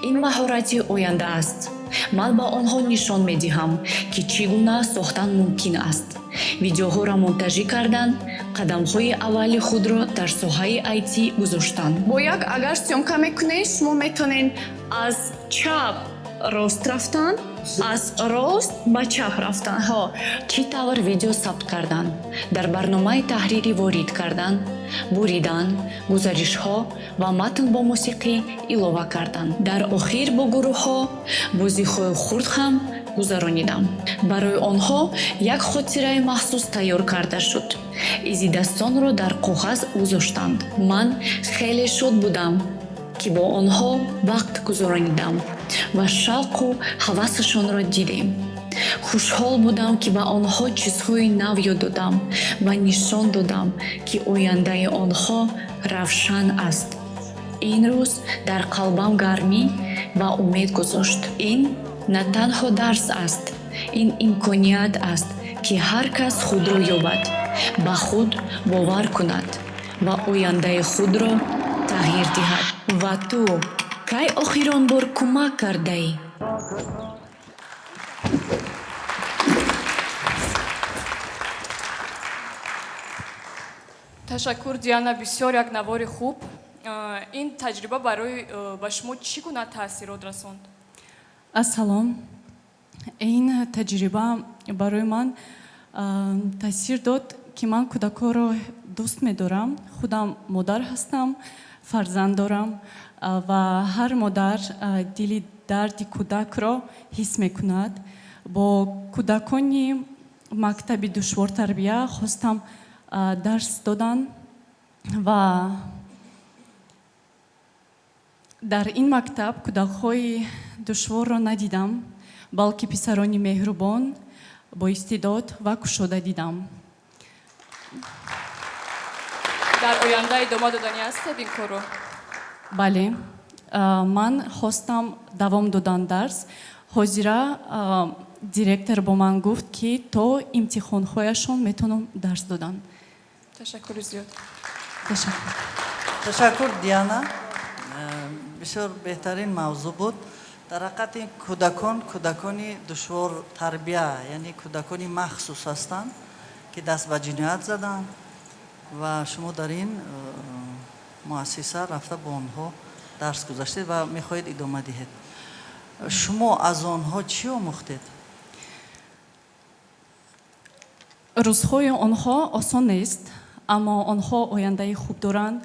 ин маҳорати оянда аст. Ман ба онҳо нишон медиҳам, ки чӣ гуна сохтан мумкин аст, видеоҳоро монтажӣ кардан, қадамҳои аввали худро дар соҳаи IT гузоштан. Бо як агар съёмка мекунед, шумо метавонед аз чап рост рафтан, аз рост ба чап рафтан. Ҳо. Чӣ тавр видео сабт кардан, дар барномаи таҳрирӣ ворид кардан, буридан, гузаришҳо ва матн бо мусиқӣ илова кардан. Дар охир бо гурӯҳҳо бозиҳои хурд ҳам гузаронидам. Барои онҳо як хотираи махсус тайёр карда шуд. Изи дастонро дар коғаз гузоштанд. Ман хеле шод будам, ки бо онҳо вақт гузаронидам ва шавқу ҳавасашонро дидем. Хушҳол будам, ки ба онҳо чизҳои нав ёд додам ва нишон додам, ки ояндаи онҳо равшан аст. Ин рӯз дар қалбам гармӣ ва умед гузошт. Ин на танҳо дарс аст, ин имконият аст, ки ҳар кас худро ёбад, ба худ бовар кунад ва ояндаи худро тағйир диҳад. Ва ту кай охирон бор кӯмак кардаӣ? Ташаккур, Диана, бисёр як навори хуб. Ин таҷриба барои ба шумо чӣ гуна таъсирот расонд? Ассалом. Ин таҷриба барои ман таъсир дод, ки ман кӯдакҳоро дӯст медорам. Худам модар ҳастам, фарзанд дорам, ва ҳар модар дили дарди кӯдакро ҳис мекунад. Бо кӯдакони мактаби душвортарбия хостам дарс додан ва дар ин мактаб кӯдакҳои душворро надидам, балки писарони меҳрубон, боистеъдод ва кушода дидам. Дар оянда идома доданӣ ҳастед ин корро? Бале, ман хостам давом додан дарс. Ҳозира директор бо ман гуфт, ки то имтиҳонҳояшон метавонам дарс додан. Ташаккури зиёд. Ташаккур. Ташаккур, Диана. Бисёр беҳтарин мавзӯъ буд. Дар ҳақиқат ин кӯдакон кӯдакони душвор тарбия, яъне кӯдакони махсус ҳастанд, ки даст ба ҷиноят заданд ва шумо дар ин муассиса рафта бо онҳо дарс гузаштед ва мехоҳед идома диҳед. Шумо аз онҳо чӣ омӯхтед? Рӯзҳои онҳо осон нест, аммо онҳо ояндаи хуб доранд.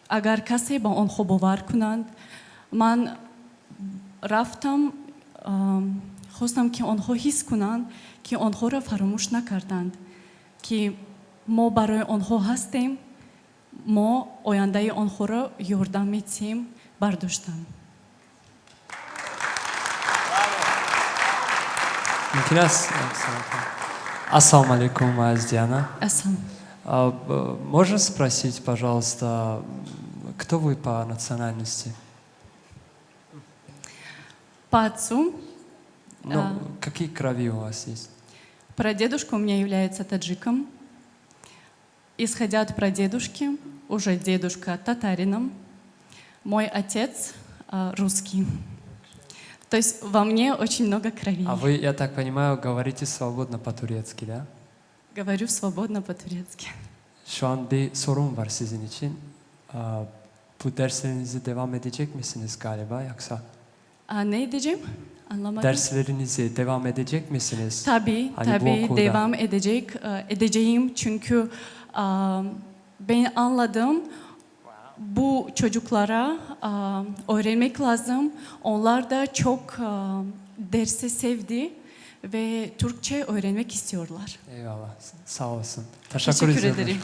Агар касе ба онҳо бовар кунанд. Ман рафтам, хостам, ки онҳо ҳис кунанд, ки онҳоро фаромӯш накарданд, ки мо барои онҳо ҳастем, мо ояндаи онҳоро ёрдам медиҳем бардоштан. Мумкин аст? Ассалому алайкум, Диана. Ассалом. Можно спросить, пожалуйста, кто вы по национальности? По отцу. Ну, А. какие крови у вас есть? Прадедушка у меня является таджиком. Исходя от прадедушки, уже дедушка татарином, мой отец русский. То есть во мне очень много крови. А вы, я так понимаю, говорите свободно по-турецки, да? Говорю свободно по-турецки. Şu an bir sorum var sizin için. Aa, bu derslerinizi devam edecek misiniz galiba yoksa? А, ne edeceğim? Anlamadım. Derslerinizi devam edecek misiniz? Tabii, Hani bu tabii okulda. Devam edecek, edeceğim çünkü ben anladım bu çocuklara öğrenmek lazım. Onlar da çok dersi sevdi ve Türkçe öğrenmek istiyorlar. Eyvallah. Sağ olsun. Teşekkür Teşekkür ediyorum. Ederim.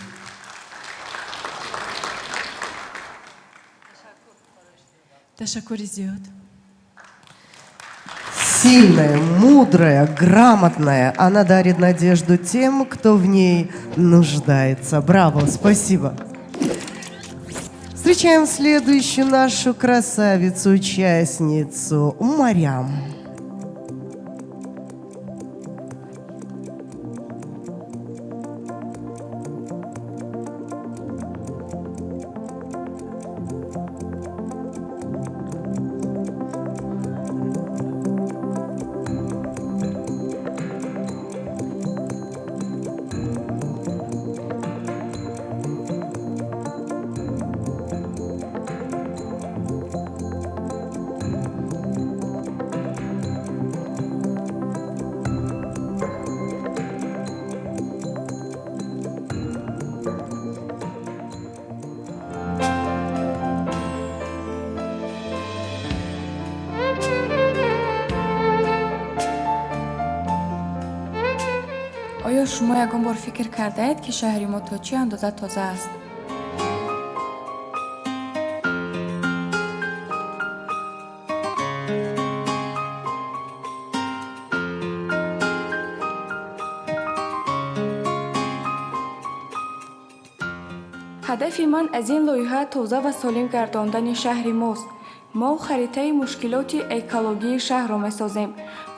Ташаккури зиёд. Сильная, мудрая, грамотная. Она дарит надежду тем, кто в ней нуждается. Браво, спасибо. Встречаем следующую нашу красавицу-участницу Марьям. Оё шумо ягон бор фикр кардаед, ки шаҳри мо то чӣ андоза тоза аст? Ҳадафи ман аз ин лоиҳа тоза ва солим гардондани шаҳри мост. Мо харитаи мушкилоти экологии шаҳрро месозем,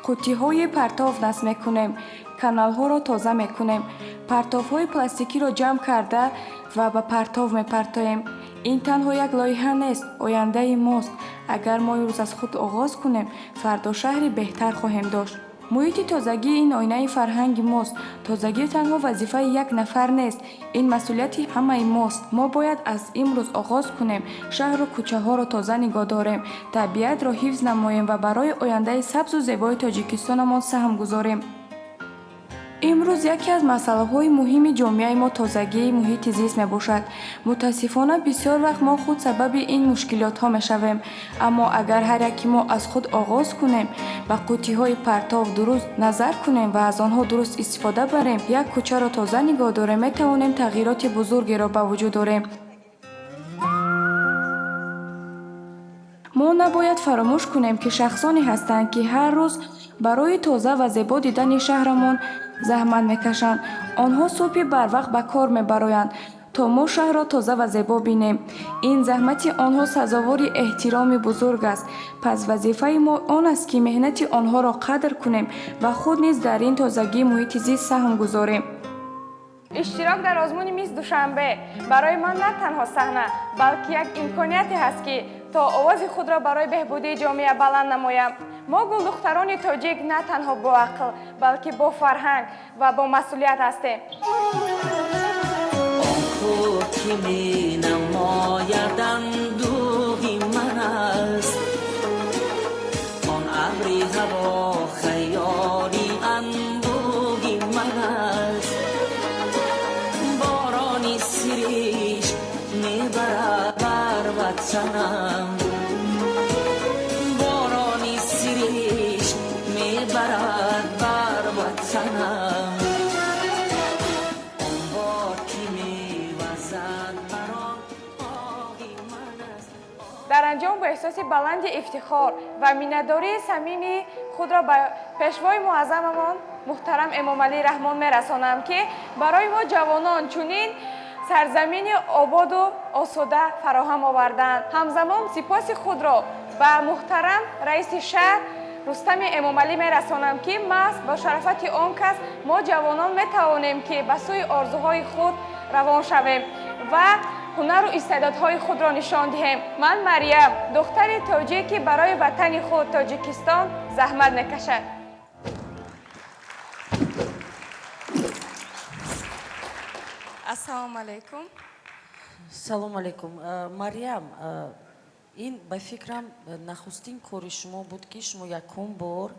қуттиҳои партов насб мекунем, каналҳоро тоза мекунем, партовҳои пластикиро ҷамъ карда ва ба партов мепартоем. Ин танҳо як лоиҳа нест, ояндаи мост. Агар мо имрӯз аз худ оғоз кунем, фардо шаҳри беҳтар хоҳем дошт. Муҳити тозагӣ ин оинаи фарҳанги мост. Тозагӣ танҳо вазифаи як нафар нест, ин масъулияти ҳамаи мост. Мо бояд аз имрӯз оғоз кунем, шаҳру кӯчаҳоро тоза нигоҳ дорем, табиатро ҳифз намоем ва барои ояндаи сабзу зебои Тоҷикистонамон саҳм гузорем. Имрӯз яке аз масъалаҳои муҳими ҷомеаи мо тозагии муҳити зист мебошад. Мутаассифона, бисёр вақт мо худ сабаби ин мушкилотҳо мешавем. Аммо агар ҳар яки мо аз худ оғоз кунем, ба қуттиҳои партов дуруст назар кунем ва аз онҳо дуруст истифода барем, як кӯчаро тоза нигоҳ дорем, метавонем тағйироти бузургеро ба вуҷуд орем. Мо набояд фаромӯш кунем, ки шахсоне ҳастанд, ки ҳар рӯз барои тоза ва зебо дидани шаҳрамон заҳмат мекашанд. Онҳо субҳи барвақт ба кор мебароянд, то мо шаҳрро тоза ва зебо бинем. Ин заҳмати онҳо сазовори эҳтироми бузург аст. Пас вазифаи мо он аст, ки меҳнати онҳоро қадр кунем ва худ низ дар ин тозагии муҳити зист саҳм гузорем. Иштирок дар озмуни Мисс Душанбе барои ман на танҳо саҳна, балки як имконияте ҳаст, ки то овози худро барои беҳбудии ҷомеа баланд намоям. Мо гулдухтарони тоҷик на танҳо боақл, балки бо фарҳанг ва бо масъулият ҳастем. Он кӯҳ ки менамояд андӯҳи ман аст, он абри ҳаво хаёли анбӯҳи ман аст, борони сириш мебарад бар ватанам, борони сириш мебарад бар ватанам, он бод ки мевазад бар он оғи ман аст. Дар анҷом бо эҳсоси баланди ифтихор ва миннатдории самимии худро ба Пешвои муаззамамон муҳтарам Эмомалӣ Раҳмон мерасонам, ки барои мо ҷавонон чунин сарзамини ободу осуда фароҳам оварданд. Ҳамзамон сипоси худро ба муҳтарам раиси шаҳр Рустами Эмомалӣ мерасонам, ки маҳз бо шарафати он кас мо ҷавонон метавонем, ки ба сӯи орзуҳои худ равон шавем ва ҳунару истеъдодҳои худро нишон диҳем. Ман Мариям, духтари тоҷик, ки барои ватани худ Тоҷикистон заҳмат мекашад. Ассалому алайкум. Салому алайкум. Мариям, ин ба фикрам нахустин кори шумо буд, ки шумо якум бор,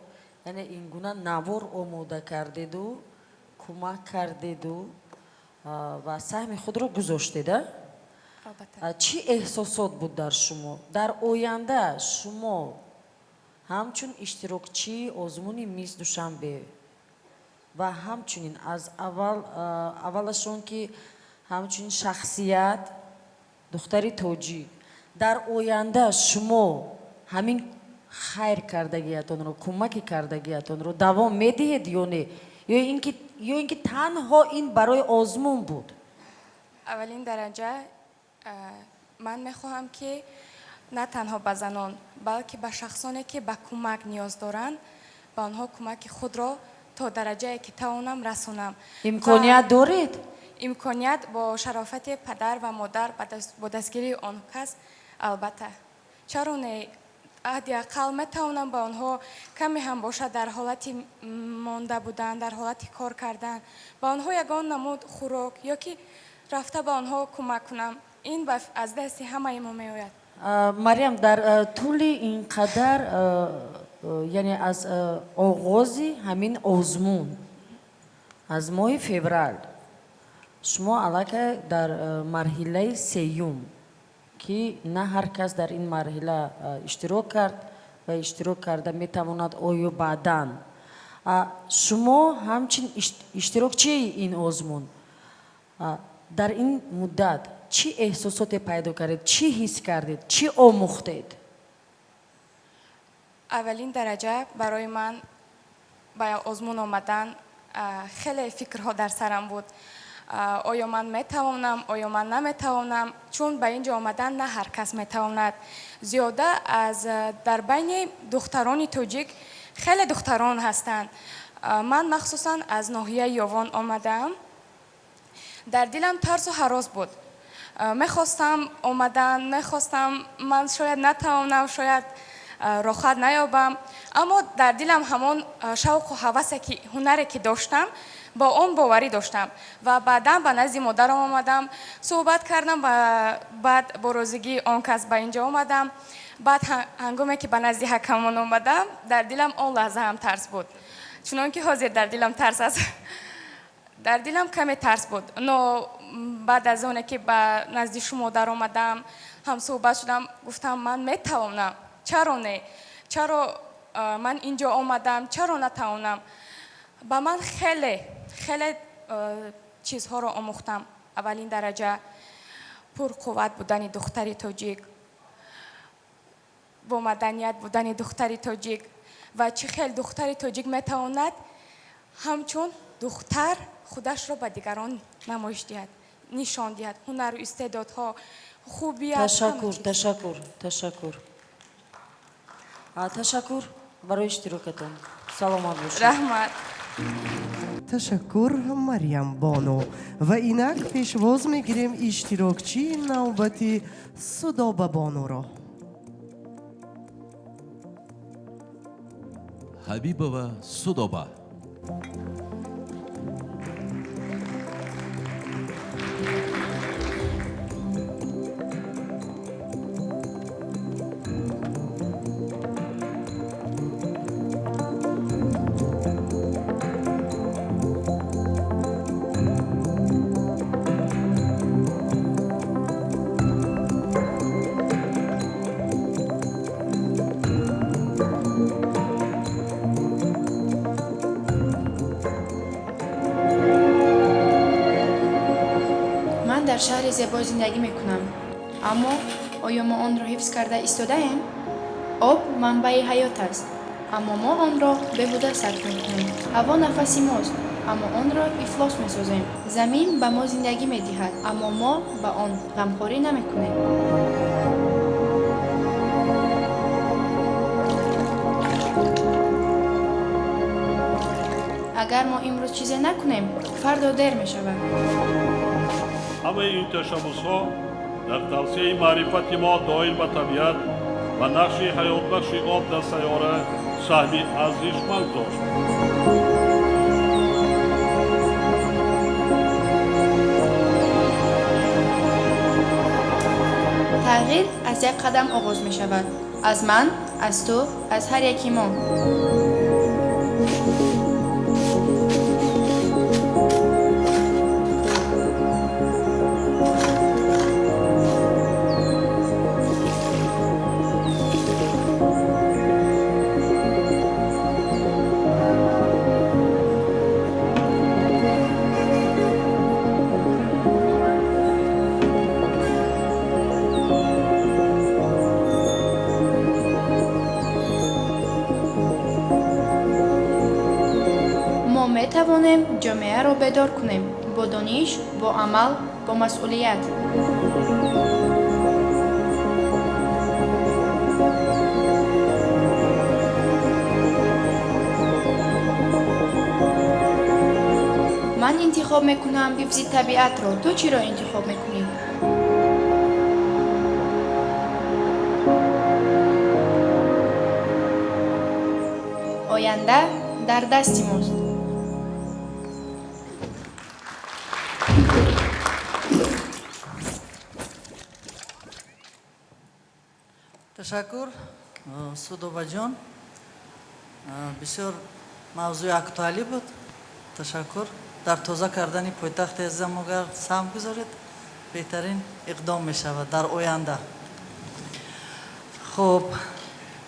яъне ин гуна навор омода кардеду, кӯмак кардеду ва саҳми худро гузоштед, а? Албатта. Чӣ эҳсосот буд дар шумо? Дар оянда шумо ҳамчун иштирокчии озмуни Мисс Душанбе ва ҳамчунин аз аввал, аввалашон ки ҳамчунин шахсият, духтари тоҷик, дар оянда шумо ҳамин хайр кардагиятонро, кӯмаки кардагиятонро давом медиҳед ё не, ё ин ки танҳо ин барои озмун буд? Аввалин дараҷа, ман мехоҳам, ки на танҳо ба занон, балки ба шахсоне, ки ба кӯмак ниёз доранд, ба онҳо кӯмаки худро то дараҷае ки тавонам расонам. Имконият доред? Имконият бо шарофати падар ва модар, бо дастгирии он кас, албатта, чаро не? Ҳадди ақал метавонам ба онҳо каме ҳам бошад, дар ҳолати монда будан, дар ҳолати кор кардан, ба онҳо ягон намуд хӯрок ё ки рафта ба онҳо кӯмак кунам. Ин аз дасти ҳамаи мо меояд. Мариям, дар тӯли ин қадар, яъне аз оғози ҳамин озмун, аз моҳи феврал, шумо аллакай дар марҳилаи сеюм, ки на ҳар кас дар ин марҳила иштирок кард ва иштирок карда метавонад, оё баъдан шумо ҳамчун иштирокчии ин озмун дар ин муддат чӣ эҳсосоте пайдо кардед, чӣ ҳис кардед, чӣ омӯхтед? Аввалин дараҷа, барои ман ба озмун омадан хеле фикрҳо дар сарам буд: оё ман метавонам, оё ман наметавонам? Чун ба ин ҷо омадан на ҳар кас метавонад. Зиёда аз дар байни духтарони тоҷик хеле духтарон ҳастанд. Ман махсусан аз ноҳияи Ёвон омадаам. Дар дилам тарсу ҳарос буд. Мехостам омадан, мехостам, ман шояд натавонам, шояд роҳат наёбам, аммо дар дилам ҳамон шавқу ҳавасе ки, ҳунаре ки доштам, бо он боварӣ доштам ва баъдан ба назди модарам омадам, суҳбат кардам ва баъд бо розигии он кас ба ин ҷо омадам. Баъд ҳангоме ки ба назди ҳакамон омадам, дар дилам он лаҳза ҳам тарс буд, чунон ки ҳозир дар дилам тарс аст. Дар дилам каме тарс буд, но баъд аз оне ки ба назди шумо даромадам, ҳам суҳбат шудам, гуфтам: ман метавонам, чаро не? Чаро ман ин ҷо омадам, чаро натавонам? Ба ман хеле хеле чизҳоро омӯхтам. Аввалин дараҷа, пурқувват будани духтари тоҷик, бо маданият будани духтари тоҷик ва чӣ хел духтари тоҷик метавонад ҳамчун духтар худашро ба дигарон намоиш диҳад, нишон диҳад, ҳунару истеъдодҳо, хубият. Ташаккур, ташаккур, ташаккур, ташаккур барои иштирокатон. Саломат бошед. Раҳмат. Ташаккур, Марьям бону. Ва инак пешвоз мегирем иштирокчии навбати Судоба бонуро. Ҳабибова Судоба. Ман дар шаҳри зебо зиндагӣ мекунам, аммо оё мо онро ҳифз карда истодаем? Об манбаи ҳаёт аст. Аммо мо онро беҳуда сарф мекунем. Ҳаво нафаси мост, аммо онро ифлос месозем. Замин ба мо зиндагӣ медиҳад, аммо мо ба он ғамхорӣ намекунем. Агар мо имрӯз чизе накунем, фардо дер мешавад. Ҳамаи ин ташаббусҳо дар тавсеаи маърифати мо доир ба табиат ва нақши ҳаётбахши об дар сайёра саҳми арзишманд дошт. Тағйир аз як қадам оғоз мешавад. Аз ман, аз ту, аз ҳар яки мо. Мо метавонем ҷомеаро бедор кунем бо дониш, бо амал, бо масъулият. Ман интихоб мекунам ҳифзи табиатро. Ту чиро интихоб мекунӣ? Оянда дар дасти мост. Ташаккур, Судобаҷон. Бисёр мавзӯи актуалӣ буд. Ташаккур. Дар тоза кардани пойтахти азизам агар саҳм гузоред, беҳтарин иқдом мешавад дар оянда. Хуб,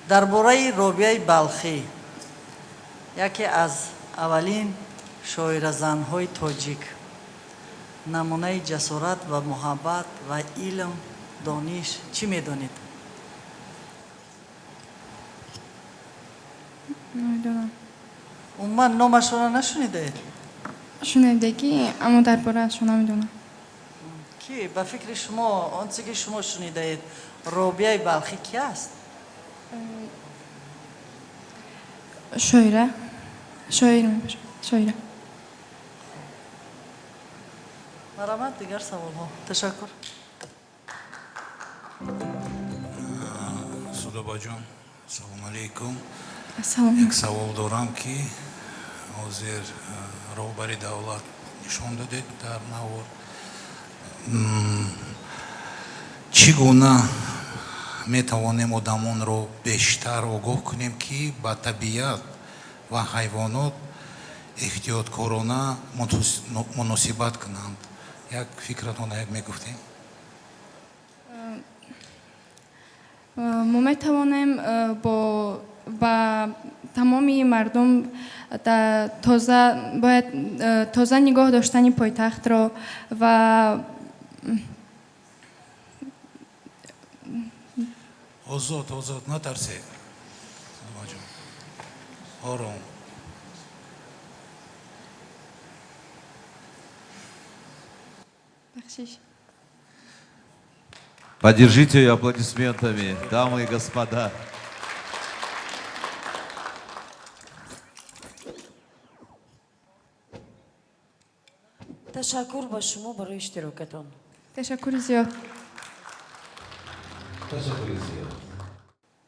дар бораи Робияи Балхӣ, яке аз аввалин шоиразанҳои тоҷик, намунаи ҷасорат ва муҳаббат ва илм, дониш чӣ медонед? Намедонам. Умуман номашонро нашунидаед? Шунидагӣ, аммо дар бораашон намедонам. Ки ба фикри шумо, он чизе ки шумо шунидаед, Робияи Балхӣ ки аст? Шоира, шоир мебошад, шоира. Марҳамат, дигар саволҳо. Ташаккур. Судобаҷон, салому алейкум. Ассалому. Як савол дорам, ки ҳозир роҳбари давлат нишон додед дар навор. Чӣ гуна метавонем одамонро бештар огоҳ кунем, ки ба табиат ва ҳайвонот эҳтиёткорона муносибат кунанд? Як фикратон як мегуфтем. Мо метавонем бо ба тамоми мардум тоза бояд тоза нигоҳ доштани пойтахтро ва Озод, озод, натарсед, Судобаҷон, ором. Бахшиш. Поддержите ее аплодисментами, дамы и господа. Ташаккур ба шумо барои иштирокатон. Ташаккури зиёд. Ташаккури зиёд.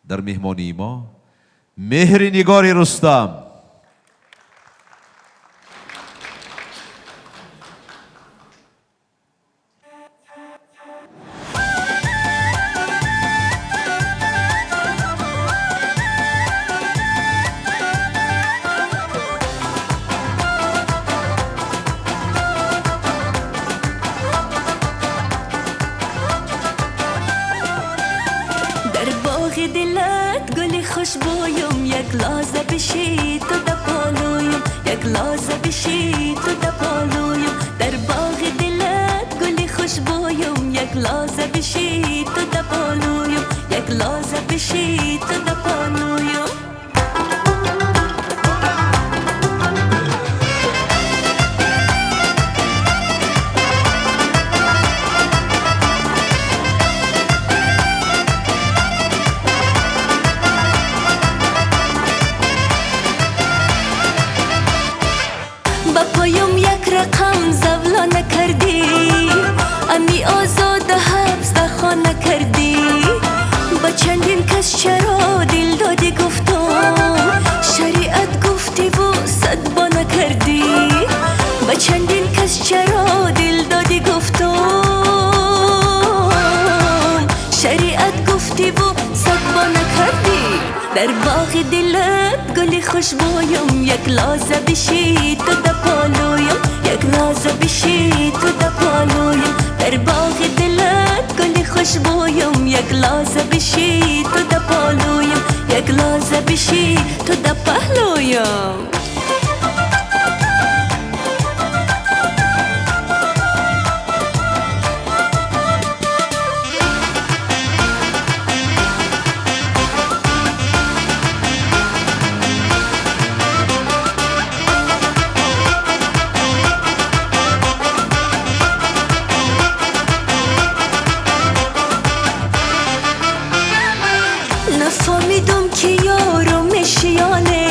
Дар меҳмонии мо Меҳри Нигори Рустам. Дар боғи дилат гули хушбӯюм, як лоза бишӣ ту да полӯюм, як лоза бишӣ ту да полӯюм. Дар боғи дилат гули хушбӯюм, як лоза бишӣ ту да полӯюм, як лоза бишӣ ту да полӯюм. Поём як рақам завла накардӣ, ами озода ҳабс дар хона кардӣ. Ба чандин кас чаро дил додӣ гуфтам, шариат гуфтиву садбо накардӣ. Ба чандин кас чаро дил додӣ гуфтам, шариат гуфтиву садбо накардӣ. Дар боғи дилат гули хушбӯям, як лоза бишӣ ту да полӯям, як лоза бишӣ ту да полӯям. Дар боғи дилат гули хушбӯям, як лоза бишӣ ту да полӯям, як лоза бишӣ ту да паҳлӯям. Нафаҳмидум ки ёрум мешиёне,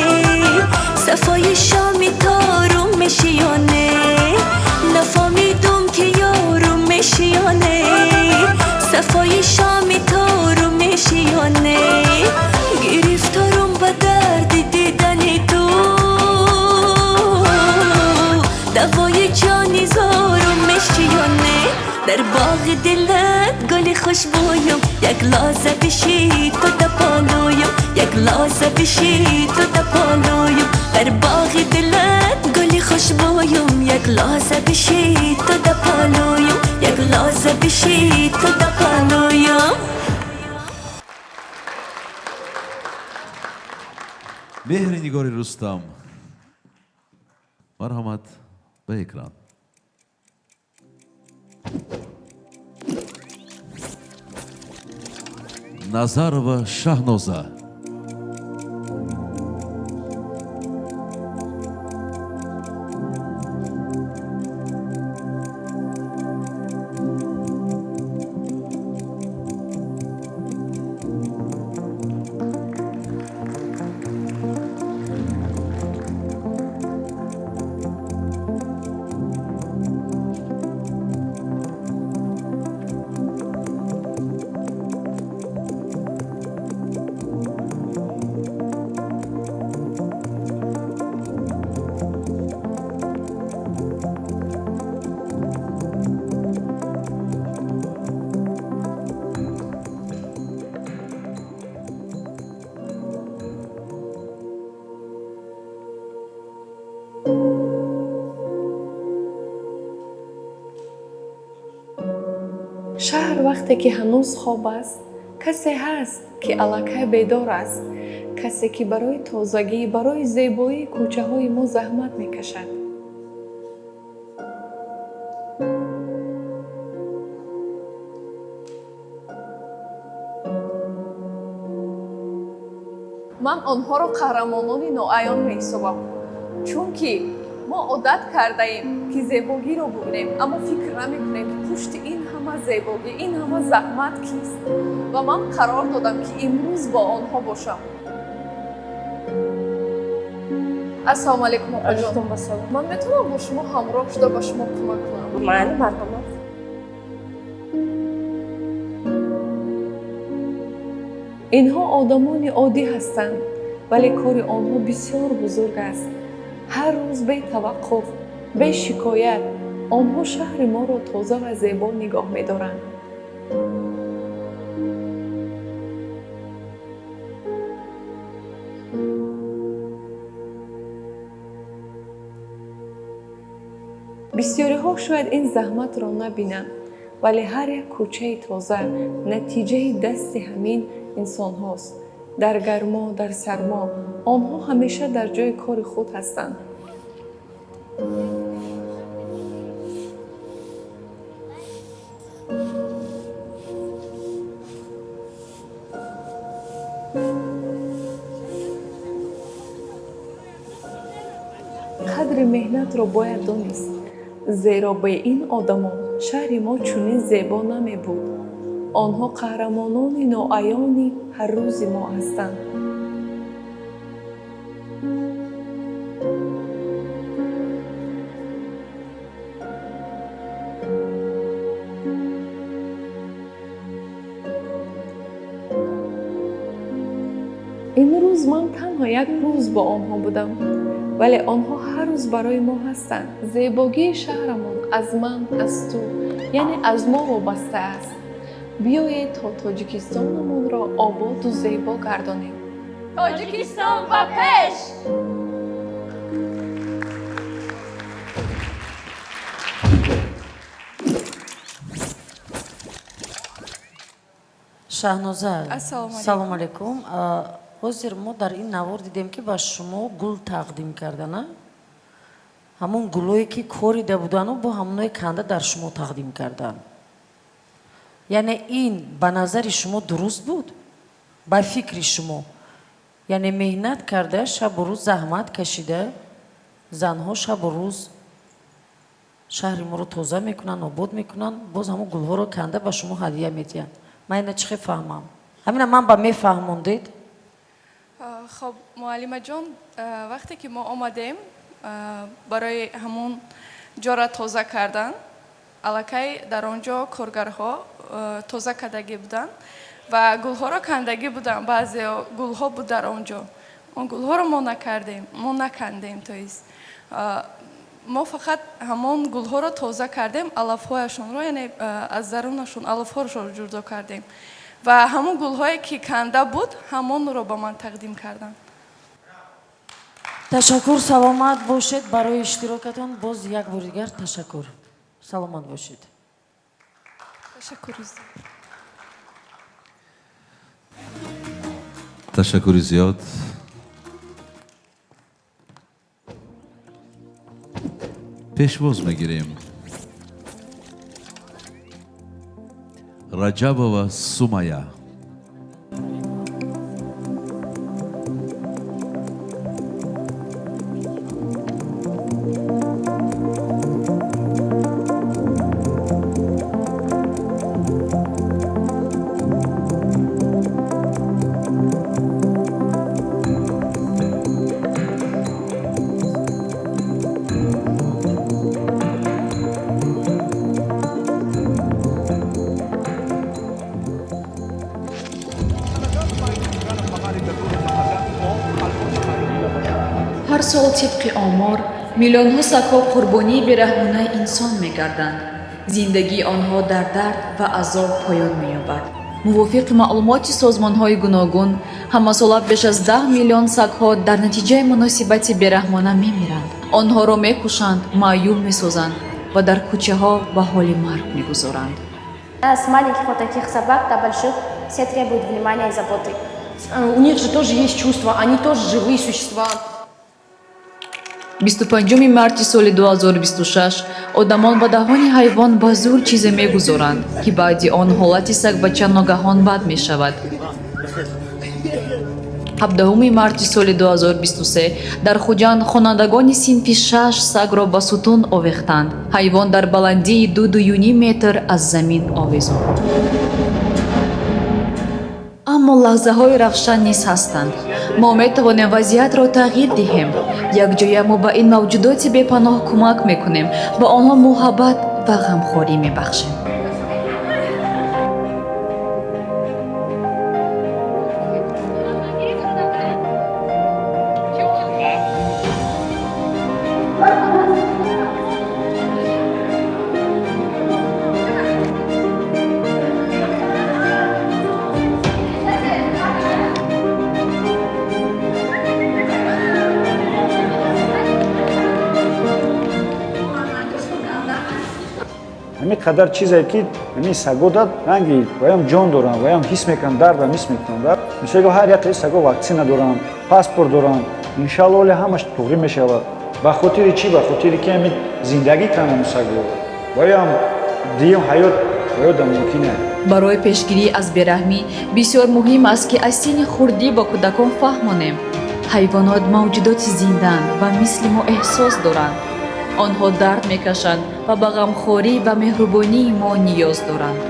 сафои шоми торум мешиёне. Нафаҳмидум ки ёрум мешиёне, сафои шоми торум мешиёне. Гирифторум ба дарди дидани ту, давои ҷони зорум мешиёне. Дар боғи дилат гули хушбӯям, як лоза бишӣ ту да полӯям, як лоза бишӣ ту да полӯям. Дар боғи дилат гули хушбӯям, як лоза бишӣ ту да полӯям, як лоза бишӣ ту да полӯям. Меҳри нигори Рустам, марҳамат ба экран. Назарова Шаҳноза. Шаҳр вақте ки ҳанӯз хоб аст, касе ҳаст, ки аллакай бедор аст, касе ки барои тозагӣ, барои зебоии кӯчаҳои мо заҳмат мекашад. Ман онҳоро қаҳрамонони ноаён меҳисобам, чунки мо одат кардаем, ки зебогиро бубинем, аммо фикр намекунем, ки пушти ин ҳама зебогӣ, ин ҳама заҳмат кист. Ва ман қарор додам, ки имрӯз бо онҳо бошам. Ассалому алайкум, опаҷон. Алайкум ассалом. Ман метавонам бо шумо ҳамроҳ шуда ба шумо кӯмак кунам? Майли, марҳамат. Инҳо одамони оддӣ ҳастанд, вале кори онҳо бисёр бузург аст. Ҳар рӯз бетаваққуф, бе шикоят онҳо шаҳри моро тоза ва зебо нигоҳ медоранд. Бисёриҳо шояд ин заҳматро набинанд, вале ҳар як кӯчаи тоза натиҷаи дасти ҳамин инсонҳост. Дар гармо, дар сармо онҳо ҳамеша дар ҷои кори худ ҳастанд. Қадри меҳнатро бояд донист, зеро бе ин одамон шаҳри мо чунин зебо намебуд. Онҳо қаҳрамонони ноаёни ҳаррӯзи мо ҳастанд. Имрӯз ман танҳо як рӯз бо онҳо будам, вале онҳо ҳар рӯз барои мо ҳастанд. Зебогии шаҳрамон аз ман, аз ту, яъне аз мо вобаста аст. Биёед то Тоҷикистонамонро ободу зебо гардонем. Тоҷикистон ба пеш! Шаҳноза, Ассалому алайкум. Салому алайкум. Ҳозир мо дар ин навор дидем, ки ба шумо гул тақдим кардана. Ҳамон гулое, ки корида будану бо ҳамоное канда дар шумо тақдим карданд. Яъне ин ба назари шумо дуруст буд? Ба фикри шумо, яъне меҳнат карда, шабу рӯз заҳмат кашида, занҳо шабу рӯз шаҳри моро тоза мекунанд, обод мекунанд, боз ҳамон гулҳоро канда ба шумо ҳадия медиҳанд. Ман ина чӣ хел фаҳмам? Ҳамина ман ба мефаҳмондед? Хоб, муаллимаҷон, вақте ки мо омадем барои ҳамон ҷора тоза кардан, аллакай дар он ҷо коргарҳо тоза кардагӣ буданд ва гулҳоро кандагӣ буданд. Баъзе гулҳо буд дар он ҷо, он гулҳоро мо накардем, мо накандем, то есть мо фақат ҳамон гулҳоро тоза кардем, алафҳояшонро, яъне аз дарунашон алафҳоро ҷудо кардем ва ҳамон гулҳое ки канда буд, ҳамонро ба ман тақдим карданд. Ташаккур, саломат бошед барои иштирокатон. Боз як бори дигар ташаккур, саломат бошед. Ташаккури. Ташаккури зиёд. Пешвоз мегирем Раҷабова Сумая. Ҳар сол, тибқи омор, миллионҳо сагҳо қурбонии бераҳмонаи инсон мегарданд. Зиндагии онҳо дар дард ва азоб поён меёбад. Мувофиқи маълумоти созмонҳои гуногун, ҳамасола беш аз 10 миллион сагҳо дар натиҷаи муносибати бераҳмона мемиранд. Онҳоро мекушанд, маъюб месозанд ва дар кӯчаҳо ба ҳоли марг мегузоранд. С маленьких вот таких собак до больших все требуют внимания и заботы. У них же тоже есть чувства, они тоже живые существа. 25 марти соли 2026 одамон ба даҳони ҳайвон ба зӯр чизе мегузоранд, ки баъди он ҳолати сагбача ногаҳон бад мешавад. 17 марти соли 2023 дар Хуҷанд хонандагони синфи шаш сагро ба сутун овехтанд. Ҳайвон дар баландии 2-2,5 метр аз замин овезон. Аммо лаҳзаҳои равшан низ ҳастанд. Мо метавонем вазъиятро тағйир диҳем. Якҷоя мо ба ин мавҷудоти бепаноҳ кӯмак мекунем, ба онҳо муҳаббат ва ғамхорӣ мебахшем. Ҳамин қадар чизе, ки ҳамин саго дад ранги ваям ҷон доранд, ваям ҳис мекунанд, дардам ҳис мекунанд. Мисол, ҳар як саго ваксина доранд, паспорт доранд. Иншалло, оле ҳамаш туғрӣ мешавад. Ба хотири чӣ? Ба хотири ки ҳамин зиндагӣ кунанд саго, ваям дуюм ҳаёт ваёда мумкин аст. Барои пешгирӣ аз бераҳмӣ бисёр муҳим аст, ки аз синни хурдӣ ба кӯдакон фаҳмонем: ҳайвонот мавҷудоти зиндаанд ва мисли мо эҳсос доранд. Онҳо дард мекашанд ва ба ғамхорӣ ва меҳрубонии мо ниёз доранд.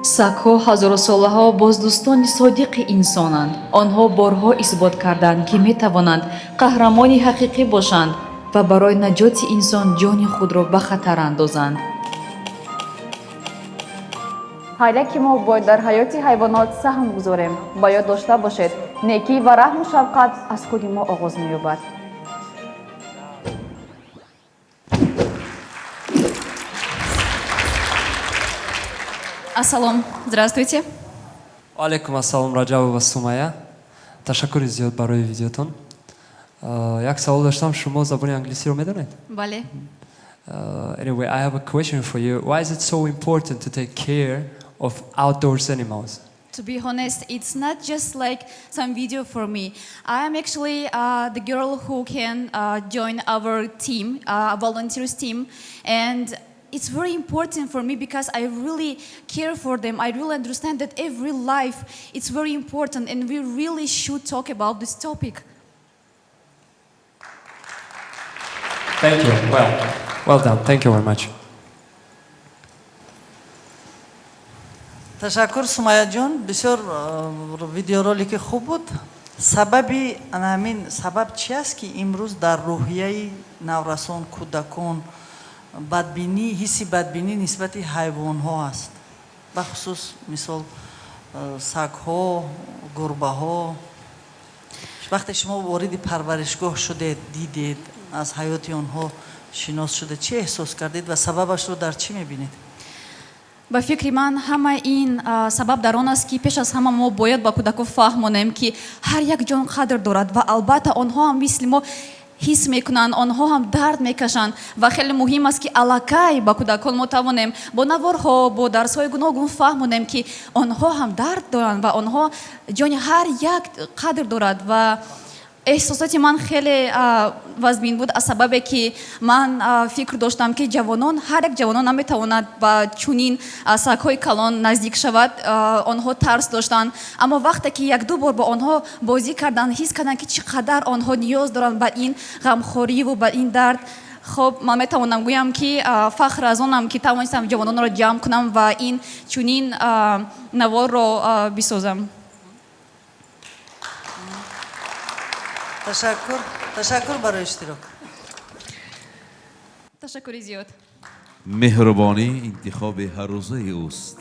Сагҳо ҳазорсолаҳо боз дӯстони содиқи инсонанд. Онҳо борҳо исбот карданд, ки метавонанд қаҳрамони ҳақиқӣ бошанд ва барои наҷоти инсон ҷони худро ба хатар андозанд. Ҳар яке мо бояд дар ҳаёти ҳайвонот саҳм гузорем. Ба ёд дошта бошед, некӣ ва раҳму шафқат аз худи мо оғоз меёбад. Ассалом, здравствуйте. Алейкум ассалом, Раҷабова Сумая. Ташаккури зиёд барои видеотон. Як савол доштам, шумо забони англисиро медонед? Бале. Anyway, I have a question for you. Why is it so important to take care of outdoors animals? To be honest, it's not just like some video for me. I am actually the girl who can join our team, volunteers team, and it's very important for me because I really care for them. I really understand that every life it's very important, and we really should talk about this topic. Thank you. Well done. Thank you very much. Ташаккур, Сумаяҷон, бисёр видеоролики хуб буд. Сабаби ана ҳамин сабаб чи аст, ки имрӯз дар рӯҳияи наврасон, кӯдакон бадбинӣ, ҳисси бадбинӣ нисбати ҳайвонҳо аст, бахусус мисол сагҳо, гурбаҳо? Вақте шумо вориди парваришгоҳ шудед, дидед, аз ҳаёти онҳо шинос шуда, чӣ эҳсос кардед ва сабабашро дар чӣ мебинед? Ба фикри ман, ҳама ин сабаб дар он аст, ки пеш аз ҳама мо бояд ба кӯдакҳо фаҳмонем, ки ҳар як ҷон қадр дорад ва албатта онҳо ҳам мисли мо ҳис мекунанд, онҳо ҳам дард мекашанд. Ва хеле муҳим аст, ки аллакай ба кӯдакон мо тавонем бо наворҳо, бо дарсҳои гуногун фаҳмонем, ки онҳо ҳам дард доранд ва онҳо ҷони ҳар як қадр дорад. Ва эҳсосоти ман хеле вазмин буд, аз сабабе ки ман фикр доштам, ки ҷавонон, ҳар як ҷавонон наметавонад ба чунин сагҳои калон наздик шавад. Онҳо тарс доштанд, аммо вақте ки якду бор бо онҳо бозӣ карданд, ҳис карданд, ки чӣ қадар онҳо ниёз доранд ба ин ғамхориву ба ин дард. Хоб, ман метавонам гӯям, ки фахр аз онам, ки тавонистам ҷавононро ҷамъ кунам ва ин чунин наворро бисозам. Ташаккур, ташаккур барои иштирок. Ташаккури зиёд. Меҳрубонӣ интихоби ҳаррӯзаи ӯст.